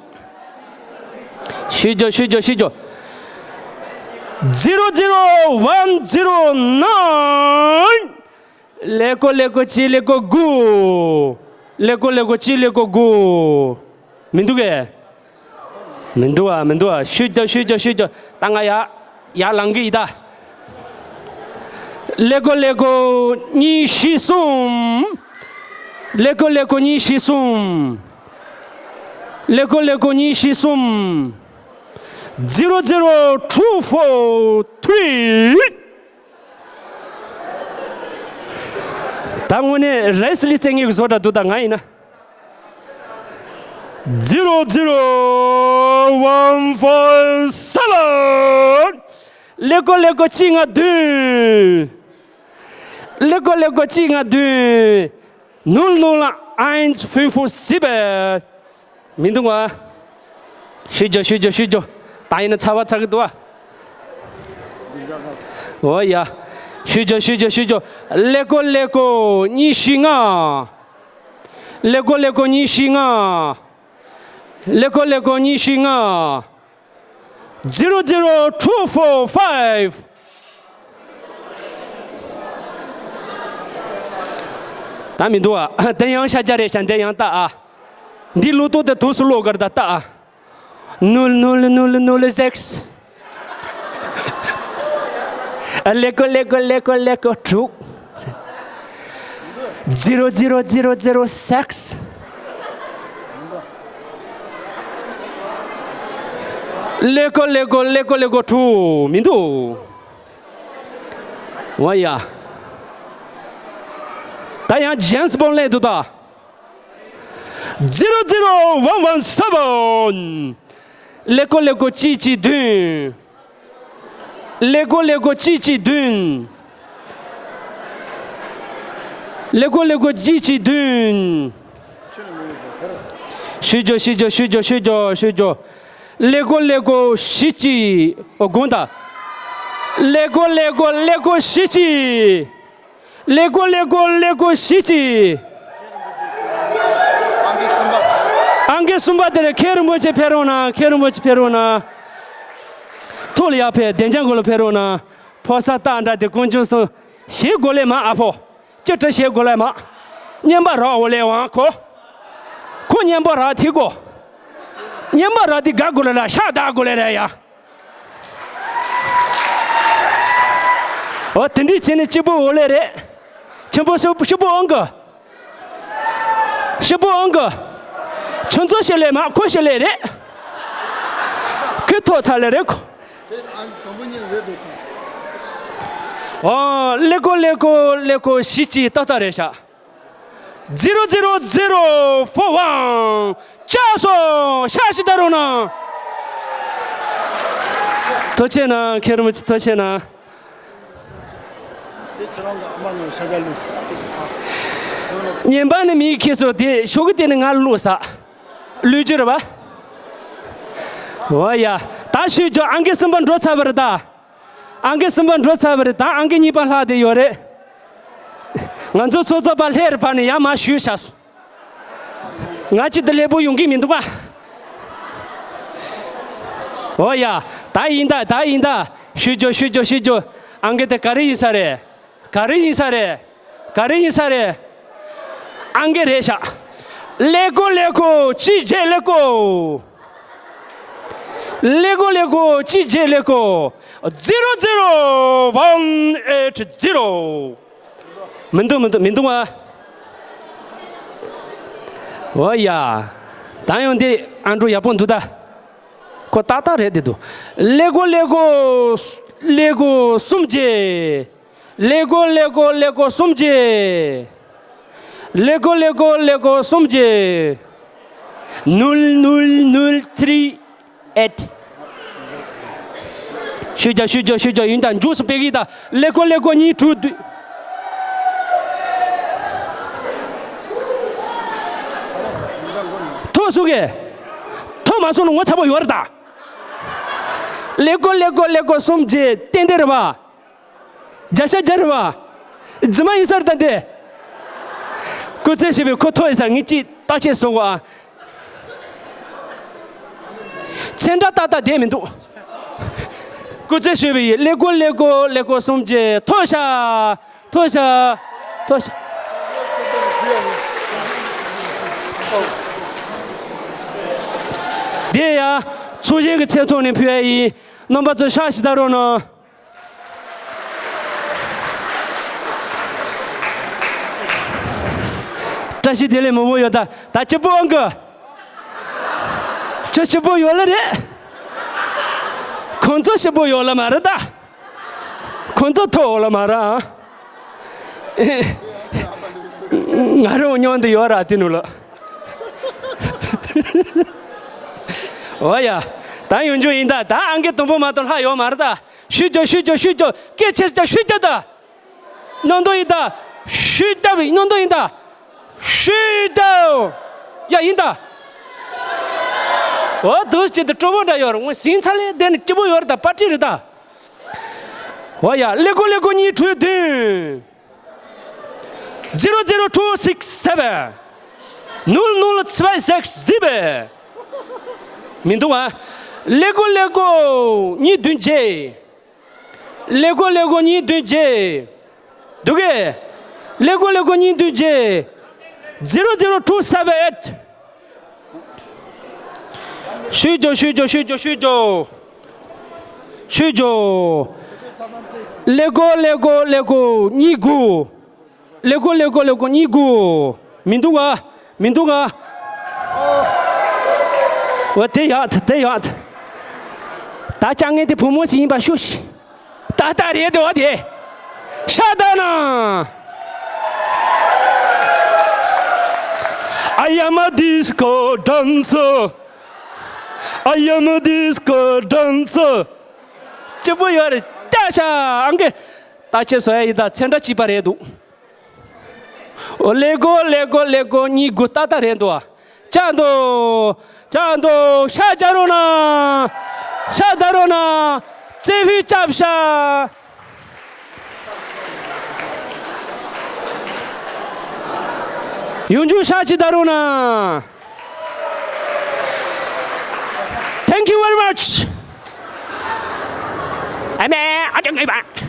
ཤུད་རྒྱོ། ཤུད་རྒྱོ། ཤུད་རྒྱོ། Zero zero one zero nine. ཀླད་ཀོར་ཀླད་ཀོར་གཅིག་ཀླད་ཀོར་དགུ། ཀླད་ཀོར་ཀླད་ཀོར་གཅིག་ཀླད་ཀོར་དགུ། མི་འདུག་གས། མི་འདུག་ཨ། མི་འདུག་ཨ། ཤུད་རྒྱོ། ཤུད་རྒྱོ། ཤུད་རྒྱོ། ད་ང་ཡར་ཡར་ལངས་གི་ཡིན་ད། ཀླད་ཀོར་ཀླད་ཀོར་གཉིས་བཞི་གསུམ། ཀླད་ཀོར་ཀླད་ཀོར་གཉིས་བཞི་གསུམ། ཀླད་ཀོར་ཀླད་ཀོར་གཉིས་བཞི་གསུམ། Zero zero two four three. ད་དངོས་གནས་རེས་ལི་རྩེ་ངེས་ཀྱི་བཟོ་འདྲ་འདུག་ད་ང་ཡིན་ན། Zero zero one four seven. ཀླད་ཀོར་ཀླད་ཀོར་གཅིག་ལྔ་བདུན། ཀླད་ཀོར་ཀླད་ཀོར་གཅིག་ལྔ་བདུན། Null null eins fünf sieben. མི་འདུག་ཨ། ཤུད་རྒྱོ། ཤུད་རྒྱོ། ཤུད་རྒྱོ། ད་ཡིན་ན་ཚ་བ་ཚ་གི་འདུག་ཨ། འོ་ཡ། ཤུད་རྒྱོ། ཤུད་རྒྱོ། ཤུད་རྒྱོ། ཀླད་ཀོར་ཀླད་ཀོར་གཉིས་བཞི་ལྔ། ཀླད་ཀོར་ཀླད་ཀོར་གཉིས་བཞི་ལྔ། ཀླད་ཀོར་ཀླད་ཀོར་གཉིས་བཞི་ལྔ། Zero zero two four five. ད་མི་འདུག་ཨ། དེ་ཡང་ཤ་རྒྱགས་རེད་ཤག་འདི་ཡང་ལྟ་ཨ། འདི་ལོ་ཏོག་དེ་དུས་སུ་ལོག་གར་ད་ལྟ་ཨ། Null null null null sechs. ཀླད་ཀོར་ཀླད་ཀོར་ཀླད་ཀོར་ཀླད་ཀོར་དྲུག། Zero zero zero zero six. ཀླད་ཀོར་ཀླད་ཀོར་ཀླད་ཀོར་ཀླད་ཀོར་དྲུག་མི་འདུག་འོ་ཡ། ད་ཡང་ཇེམ་སི་བོན་ལས་འདུག་ད། Zero zero one one seven. ཀླད་ཀོར་ཀླད་ཀོར་གཅིག་གཅིག་བདུན། ཀླད་ཀོར་ཀླད་ཀོར་གཅིག་གཅིག་བདུན། ཀླད་ཀོར་ཀླད་ཀོར་གཅིག་གཅིག་བདུན། ཤུད་རྒྱོ། ཤུད་རྒྱོ། ཤུད་རྒྱོ། ཤུད་རྒྱོ། ཤུད་རྒྱོ། ཀླད་ཀོར་ཀླད་ཀོར་བཞི་གཅིག་འོ་དགོངས་དག་ཀླད་ཀོར་ཀླད་ཀོར་ཀླད་ཀོར་བཞི་གཅིག་ཀླད་ཀོར་ཀླད་ཀོར་ཀླད་ཀོར་བཞི་གཅིག་ཨང་ཀི་གསུམ་པ་དེར་མཁན་རིན་པོ་ཆེ་ཕེབས་རོགས་གནང་། མཁན་རིན་པོ་ཆེ་ཕེབས་རོགས་གནང་། ཐུགས་ལ་ཡར་ཕེབས། བདེ་འཇགས་སྒོ་ལ་ཕེབས་རོགས་གནང་། ཕོ་གསར་སྟག་འདྲ་དེ་ཀུན་སྤྱོད་སོང་། ཞེ་དགོས་ལེ་མ་ཨ་ཕོ། ཅི་དྲི་ཞེ་དགོས་ལེ་མ། སྙན་པ་རག་འོ་ལེ་ཝང་ཁོ། ཁོ་སྙན་པ་རག་དེ་གོ། སྙན་པ་རག་དེ་དགའ་དགོས་ལེ་ར་ཤ་དགའ་དགོས་ལེ་ར་ཡ། འོ་དེ་འདྲས་བྱས་ནས་སྐྱིད་པོ་འོ་ལེ་རེད། ཁྱིམ་པོ་སྐྱིད་པོ་ཨང་གི། སྐྱིད་པོ་ཨང་གི། ཁྱོད་ཚོ་ཤི་ལེ་མ་ཁོ་ཤི་ལེ་རེད། ཁོས་ཐོག་ཚ་ལེ་རེད་ཁོ། འོ་ཀླད་ཀོར་ཀླད་ཀོར་ཀླད་ཀོར་བཞི་གཅིག་ཏག་ཏག་རེད་ཤག Zero zero zero four one. ཅག་སོ་ཤ་ཤི་ད་རུང་ན། ཐུགས་ཆེ་གནང་། མཁན་རིན་པོ་ཆེ་ཐུགས་ཆེ་གནང་། དེ་ཁྱེད་རང་གི་ཨ་མ་ངོ་ཤ་རྒྱགས་བླུགས། ཉན་པ་ནི་མིའི་ཁྱེད་ཚོ་དེ་ཤོག་གི་དེ་ནི་ང་བླུགས་ས། བླུགས་རྒྱུ་རེད་པ། འོ་ཡ། ད་ཤུད་རྒྱོ། ཨང་ཀི་གསུམ་པ་འགྲོ་ཚར་བ་རེད་ད། ཨང་ཀི་གསུམ་པ་འགྲོ་ཚར་བ་རེད། ད་ཨང་ཀི་གཉིས་པ་ལྷག་བསྡད་ཡོད་རེད། ང་ཚོ་ཚོགས་གཙོ་པ་ལྷས་རེ་བ་ནས་ཡར་མར་ཞུས་བཞག་སོང་། ང་གཅིག་ཏུ་སླེབས་པོ་ཡོང་གི་མི་འདུག་ག་འོ་ཡ། ད་ཡིན་ད། ད་ཡིན་ད། ཤུད་རྒྱོ། ཤུད་རྒྱོ། ཤུད་རྒྱོ། ཨང་ཀི་དེ་ག་རེ་ཡིན་ས་རེད། ག་རེ་ཡིན་ས་རེད། ག་རེ་ཡིན་ས་རེད། ཨང་ཀི་རེད་ཤག་ཀླད་ཀོར་ཀླད་ཀོར་གཅིག་བརྒྱད་ཀླད་ཀོར། ཀླད་ཀོར་ཀླད་ཀོར་གཅིག་བརྒྱད་ཀླད་ཀོར། Zero zero one eight zero. མི་འདུག་མི་འདུག་མི་འདུག་ཨ། འོ་ཡ། ད་ཡང་འདི་ཨ་འགྲོ་ཡག་པོ་འདུག་ད། ཁོ་ཏག་ཏག་རེད་དེ་འདུག་ཀླད་ཀོར་ཀླད་ཀོར་ཀླད་ཀོར་གསུམ་བརྒྱད། ཀླད་ཀོར་ཀླད་ཀོར་ཀླད་ཀོར་གསུམ་བརྒྱད། ཀླད་ཀོར་ཀླད་ཀོར་ཀླད་ཀོར་གསུམ་བརྒྱད། Null null null three eight. ཤུད་རྒྱོ། ཤུད་རྒྱོ། ཤུད་རྒྱོ། ཡིན་ད། མཇུག་སུ་སྤེལ་གི་ད། ཀླད་ཀོར་ཀླད་ཀོར་གཉིས་དྲུག་བདུན། ཐོ་སུ་གེ། ཐོ་མ་སུ་ནུ་ངོ་ཚ་པོ་ཡོད་རེད་ད། ཀླད་ཀོར་ཀླད་ཀོར་ཀླད་ཀོར་གསུམ་བརྒྱད། ཏན་ཏན་རེད་པ། བརྒྱ་ཆ་བརྒྱ་རེད་པ། རྫུན་མ་ཡིན་ས་རེད་ད་འདི། སྐུ་ཚེ་ཞེས་པའི་ཁོ་ཐོ་ཡིན་ས་ངས་ཅིག་བརྟག་དཔྱད་བཟོ་དགོས་ཨ། ཚེ་འདྲ་ཏག་ཏག་བསྡད་མི་འདུག་སྐུ་ཚེ་ཞུས་པའི་ཀླད་ཀོར་ཀླད་ཀོར་ཀླད་ཀོར་གསུམ་གྱིས་ཐོ་ཤ། ཐོ་ཤ། ཐོ་ཤ། དེ་ཡང་ཚོགས་གཞོན་གྱི་མཚན་ཐོག་ནས་ཕུལ་ཡ་ཡིན། རྣམ་པ་ཚོ་ཤ་ཞིག་ད་རོགས་གནང་། བཀྲ་ཤིས་བདེ་ལེགས་མང་པོ་ཡོད་ད། ད་སྐྱིད་པོ་ཨང་ཀི། ཁྱོད་སྐྱིད་པོ་ཡོད་ལེ་རེད། ཁོང་ཚོ་སྐྱིད་པོ་ཡོད་ལེ་མ་རེད་ད། ཁོང་ཚོ་ཐོ་ཡོད་ལེ་མ་རེད་ཨ། ང་རང་མཉམ་དུ་ཡོད་ར་དེ་ནུ་ལ། འོ་ཡ། ད་ཡོང་རྒྱུ་ཡིན་ད། ད་ཨང་ཀི་དང་པོ་མ་གཏོགས་ལྷག་ཡོད་མ་རེད་ད། ཤུགས་རྒྱོབ་ཤུགས་རྒྱོབ་ཤུགས་རྒྱོབ། སྐད་ཆེ་ཆེ་ཤུགས་རྒྱོབ་ད། མཉམ་དུ་ཡིན་ད། ཤུགས་རྒྱོབ་མཉམ་དུ་ཡིན་ད། ཤུགས་རྒྱོབ། ཡ་ཡིན་ད། འོ་འདུག་སེ་བྱེད་དུ་སྤྲོ་པོ་འདྲ་ཡོད་རེད། ངོ་ཟིན་ཚ་ལེ་བསྡད་ནས་སྐྱིད་པོ་ཡོད་རེད་ད། པར་ཊི་རེད་ད། འོ་ཡ། ཀླད་ཀོར་ཀླད་ཀོར་གཉིས་དྲུག་བདུན། zero zero two six seven, ནུལ་ནུལ་ཚི་བའི་སེག་སི་ཟི་བེ། མི་འདུག་ཨ། ཀླད་ཀོར་ཀླད་ཀོར་གཉིས་བདུན་བརྒྱད། ཀླད་ཀོར་ཀླད་ཀོར་གཉིས་བདུན་བརྒྱད། འདུག་གས། ཀླད་ཀོར་ཀླད་ཀོར་གཉིས་བདུན་བརྒྱད། zero zero two seven eight། ཤུགས་རྒྱོབ་ཤུགས་རྒྱོབ་ཤུགས་རྒྱོབ་ཤུགས་རྒྱོབ། ཤུགས་རྒྱོབ། ཀླད་ཀོར་ཀླད་ཀོར་ཀླད་ཀོར་གཉིས་དགུ། ཀླད་ཀོར་ཀླད་ཀོར་ཀླད་ཀོར་གཉིས་དགུ། མི་འདུག་ག། མི་འདུག་ག། འོ་དེ་ཡག་དེ་ཡག་ད་ཅང་ངས་དེ་བུ་མོ་ཞིག་ཡིན་པ་ཤོད་ཤིག་ཏག་ཏག་རེད་དོ་དེ། ཤ་ད་ན། I am a disco dancer. I am a disco dancer. སྐྱིད་པོ་ཡོད་རེད་ཏ་ཤ་ཨང་ཀི། ད་ཁྱེད་བཟོ་ཡ་ཡིན་ད། ཚེ་འདྲ་སྐྱིད་པ་རེད་འདུག་ཨོ་ཀླད་ཀོར་ཀླད་ཀོར་ཀླད་ཀོར་གཉིས་དགུ་ཏག་ཏག་རེད་འདུག་ཨ། ཅག་འདུག་ཅག་འདུག་ཤ་རྒྱག་རོགས་གནང་། ཤ་རྒྱག་རོགས་གནང་། རྩེ་ཕུད་རྒྱབ་ཤ། ཡོང་རྒྱུ་ཤ་ཅིག་རྒྱག་རོགས་གནང་། Thank you very much. ཨ་མའི་ཨ་ཅག་ངའི་བ།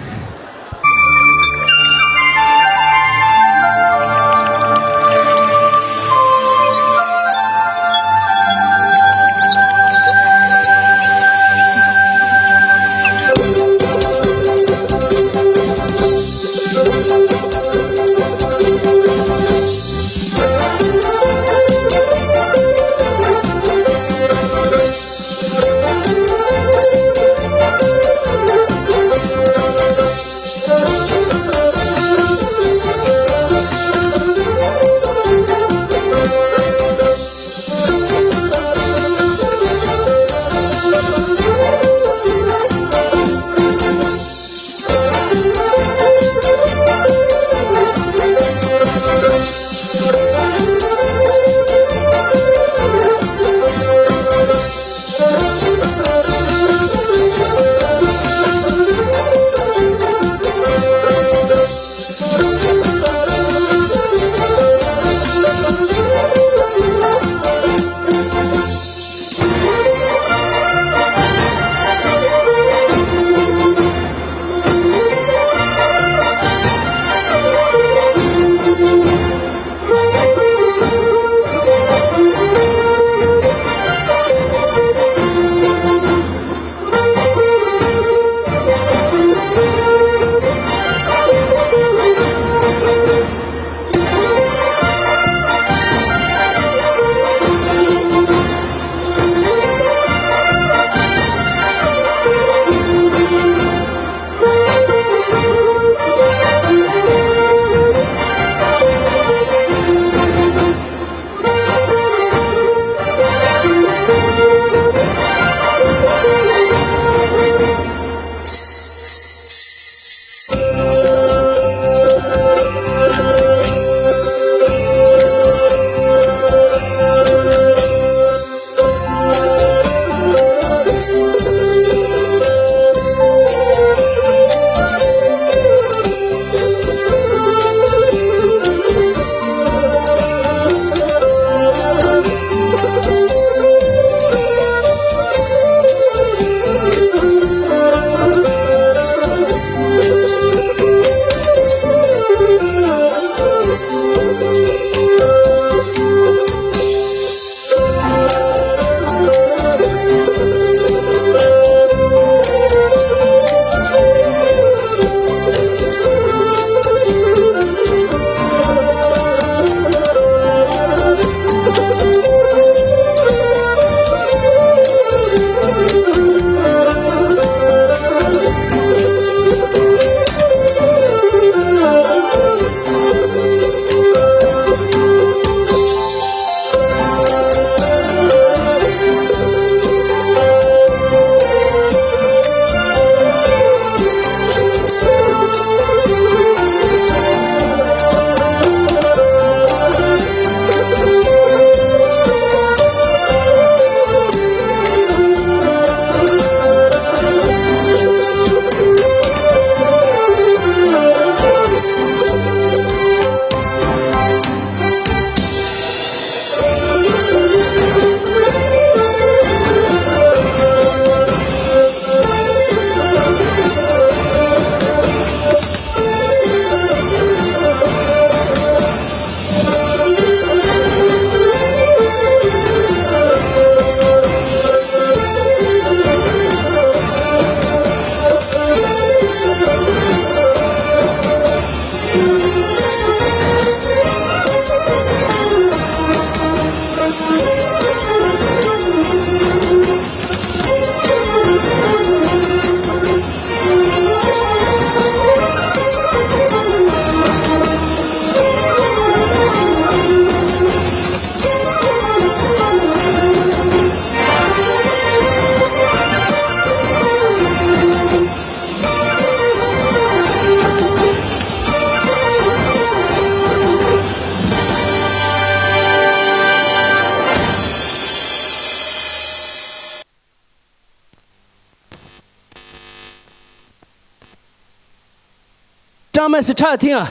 མ་སི་ཁྲག་ཐིང་ཨ།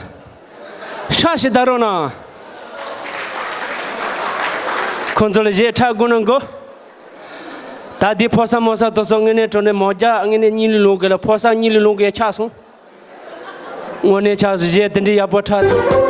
ཧྲ་ཞིག་ད་རོགས་གནང་། ཁོང་ཚོ་ལ་གཞས་ཁྲག་དགོས་ན་དགོས། ད་འདི་ཕོ་གསར་མོ་གསར་དེ་ཚོ་དངོས་གནས་དྲང་གནས་མོ་རྒྱག་དངོས་གནས་གཉིད་ལས་ལོག་གི་ལ། ཕོ་གསར་གཉིད་ལས་ལོག་གི་ཆགས་སོང་། དངོས་གནས་ཆགས་སོང་། གཞས་དེ་འདྲའི་ཡག་པོ་ཁྲག་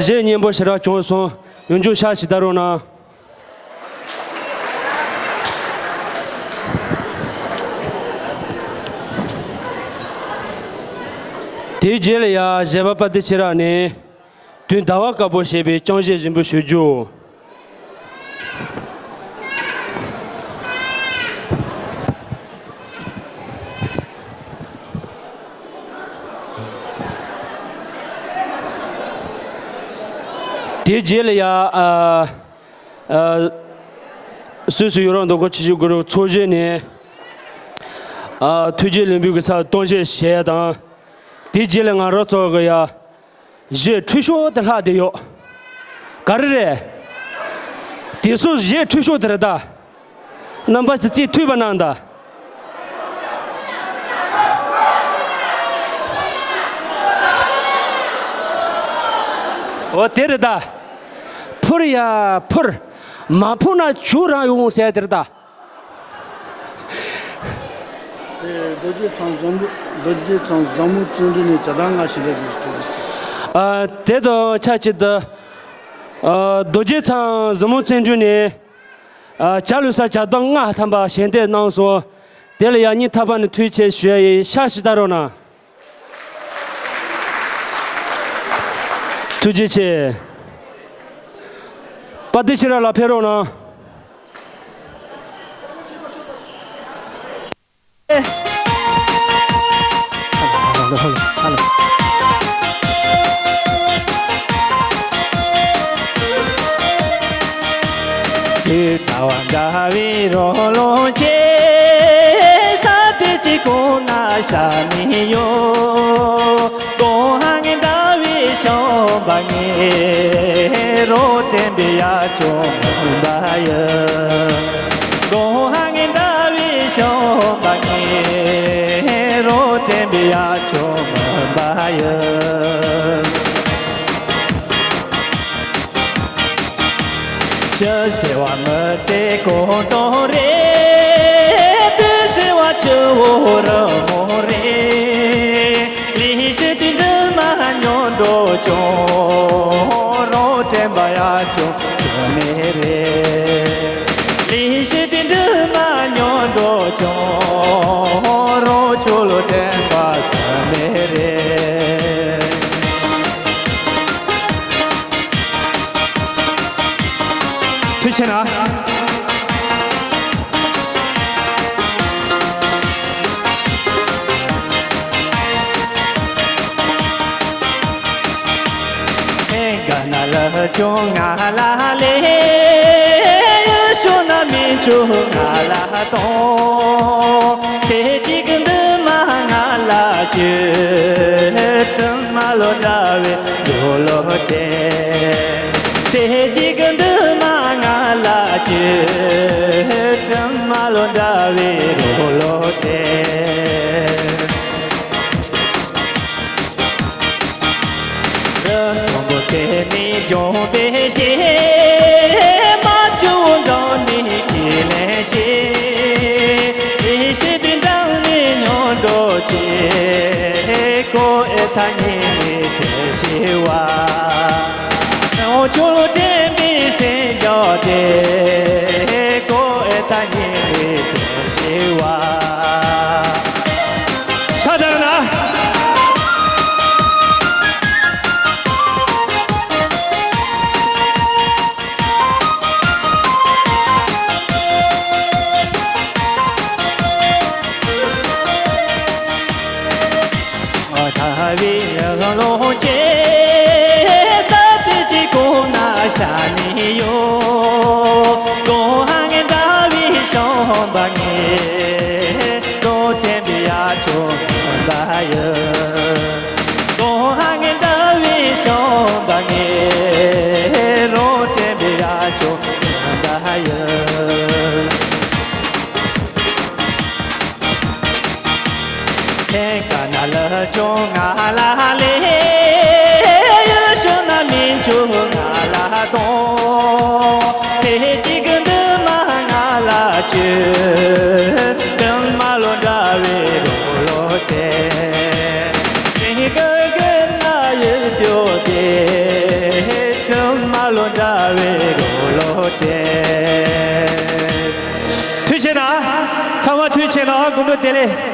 གཞས་སྙན་པོ་ཞེ་དྲག་བྱུང་སོང་། ཡོང་རྒྱུ་ཤག་ཞིག་ལྟ་རོགས་གནང་། དེའི་རྗེས་ལ་ཡ་གཞས་པ་དཔལ་ལྡན་ཆོས་རབ་ནས། དུས་ཟླ་བ་དཀར་པོ་ཞེས་པའི་རྐྱང་གཞས་རིང་པོ་ཞུ་རྒྱུ། དེའི་རྗེས་ལ་ཡ། ཨ། ཨ། སུད་སི་ཡུ་རོབ་མདོ་ཁམས་ཆུ་བཞི་སྒང་དྲུག་ཚོགས་ཆུང་ནས། ཨ། ཐུགས་རྗེ་ལེགས་འབུལ་གྱི་ཚབ་གཏོང་བཤད་བྱས་དང་། དེའི་རྗེས་ལ་ང་རང་ཚོ་གི་ཡ། གཞས་འཁྲུལ་ཤོག་དེ་ལྷག་བསྡད་ཡོད། ག་རེ་རེད། དེ་ཚོ་གཞས་འཁྲུལ་ཤོག་དེ་རེད་ད། རྣམ་པ་ཚོས་ཅིག་ཐོས་པ་གནང་དང་། འོ་དེ་རེད་ད། འཕུར་ཡ་འཕུར། མ་འཕུར་ན་བྱུག་རང་ཡོང་ཟེར་དེ་རེད་ད། དེ་རྡོ་རྗེ་ཚང་བཟང་མོ། རྡོ་རྗེ་ཚང་བཟང་མོ་བརྩོན་འགྲུས་ནས་བྱ་བྲག་ལྔ་ཞིག་ལས་རེད་ཐུགས་རྗེ་ཆེ། ཨ། དེ་དང་ཆབས་ཅིག་ཏུ། ཨ། རྡོ་རྗེ་ཚང་བཟང་མོ་བརྩོན་འགྲུས་ནས། ཨ། བྱ་ལུག་གསར་བྱ་བྲག་ལྔ་ཐམ་པ་ཞལ་འདེབས་གནང་སོང་། དེ་ལ་ཡ་སྙིང་ཐག་པ་ནས་ཐུགས་རྗེ་ཆེ་ཞུ་ཡ་ཡིན། ཤག་ཞིག་ལྟ་རོགས་གནང་། ཐུགས་རྗེ་ཆེ། དཔལ་ལྡན་ཆོས་རབ་ལགས་ཕེབས་རོགས་གནང་། དུས་ཟླ་བ་འདྲ་བའི་རོ་ལངས་ཆེ། ས་དེ་གཅིག་གོང་ན་ཤར་ནས་ཡོང་། དགུང་ཧ་ངེ་འདྲ་བའི་ཤམ་པ་ངའི་རོ་དྲན་པའི་ཡ་ཅོ་མུན་པ་ཡི། དགུང་ཧ་ངེ་འདྲ་བའི་ཤམ་པ་ངའི་རོ་དྲན་པའི་ཡ་ཅོ་མུན་པ་ཡི། ཕྱི་ཟེར་བ་མི་ཚེ་གང་དང་རེད། དུས་ཟེར་བ་སྤྱི་བོ་རི་མོ་རེད། ལས་བྱེད་དུས་འདྲི་མ་སྙོམས་འགྲོ་ཅུང་རོ་དྲན་པ་ཡ་ཅུང་ཟད་མེད་རེད། ལས་བྱེད་དུས་འདྲི་མ་སྙོམས་འགྲོ་ཅུང་རོ་ཁྱོད་ལོ་དྲན་པ་ཟད་མེད་རེད། ཐུགས་ཆེ་ན། ཧེ་ག་ན་ལ་ཅོ་ང་ལ་ལེ། ཡུལ་ཤུལ་ན་མི་ཆུ་ང་ལ་གཏོང་། ཚེ་གཅིག་གི་འདུན་མ་ང་ལ་བཅོལ། དྲི་མ་ལོ་འདྲ་བའི་རོ་ལངས་ཆེ། ཚེ་གཅིག་གི་འདུན་མ་ང་ལ་བཅོལ། དྲི་མ་ལོ་འདྲ་བའི་རོ་ལངས་ཆེ། རི་གཙང་པོ་རྩེ་ནས་ལྗོངས་དེ་ཤེས། རྨ་ཆུ་བོ་འགྲམ་ནས་ཡིད་ལེན་ཤེས། ཡིད་ཤེས་དུས་འགྲམ་ནས་སྙོམས་འགྲོ་ཆེ། ཀོ་ཨེ་ཐ་ཉི་མའི་དྲན་ཤེས་བ། འོ་ཁྱོད་ལོ་དྲན་པའི་སེམས་བྱ་དེ། ཀོ་ཨེ་ཐ་ཉི་མའི་དྲན་ཤེས་བ། ཤ་དང་ན། ཐ་བའི་ལོ་ཆེ། ས་དེ་གཅིག་གོང་ན་ཤར་ནས་ཡོང་། དགུང་ཧ་ངེ་འདྲ་བའི་ཤམ་པ་ངའི་རོ་དྲན་པའི་ཡ་ཅོ་མུན་པ་ཡི། དགུང་ཧ་ངེ་འདྲ་བའི་ཤམ་པ་ངའི་རོ་དྲན་པའི་ཡ་ཅོ་མུན་པ་ཡི། ཐེངས་ཀ་ན་ལ་ཅོ་ང་ལ་ལེ། ཡུལ་ཤུལ་ན་མི་ཆུ་ང་ལ་གཏོང་། ཚེ་གཅིག་གི་འདུན་མ་ང་ལ་བཅོལ། དྲི་མ་ལོ་འདྲ་བའི་རོ་ལངས་ཆེ། སེང་གེ་གི་ན་ཡུལ་ཅོ་དེ། བདེ་ལེགས།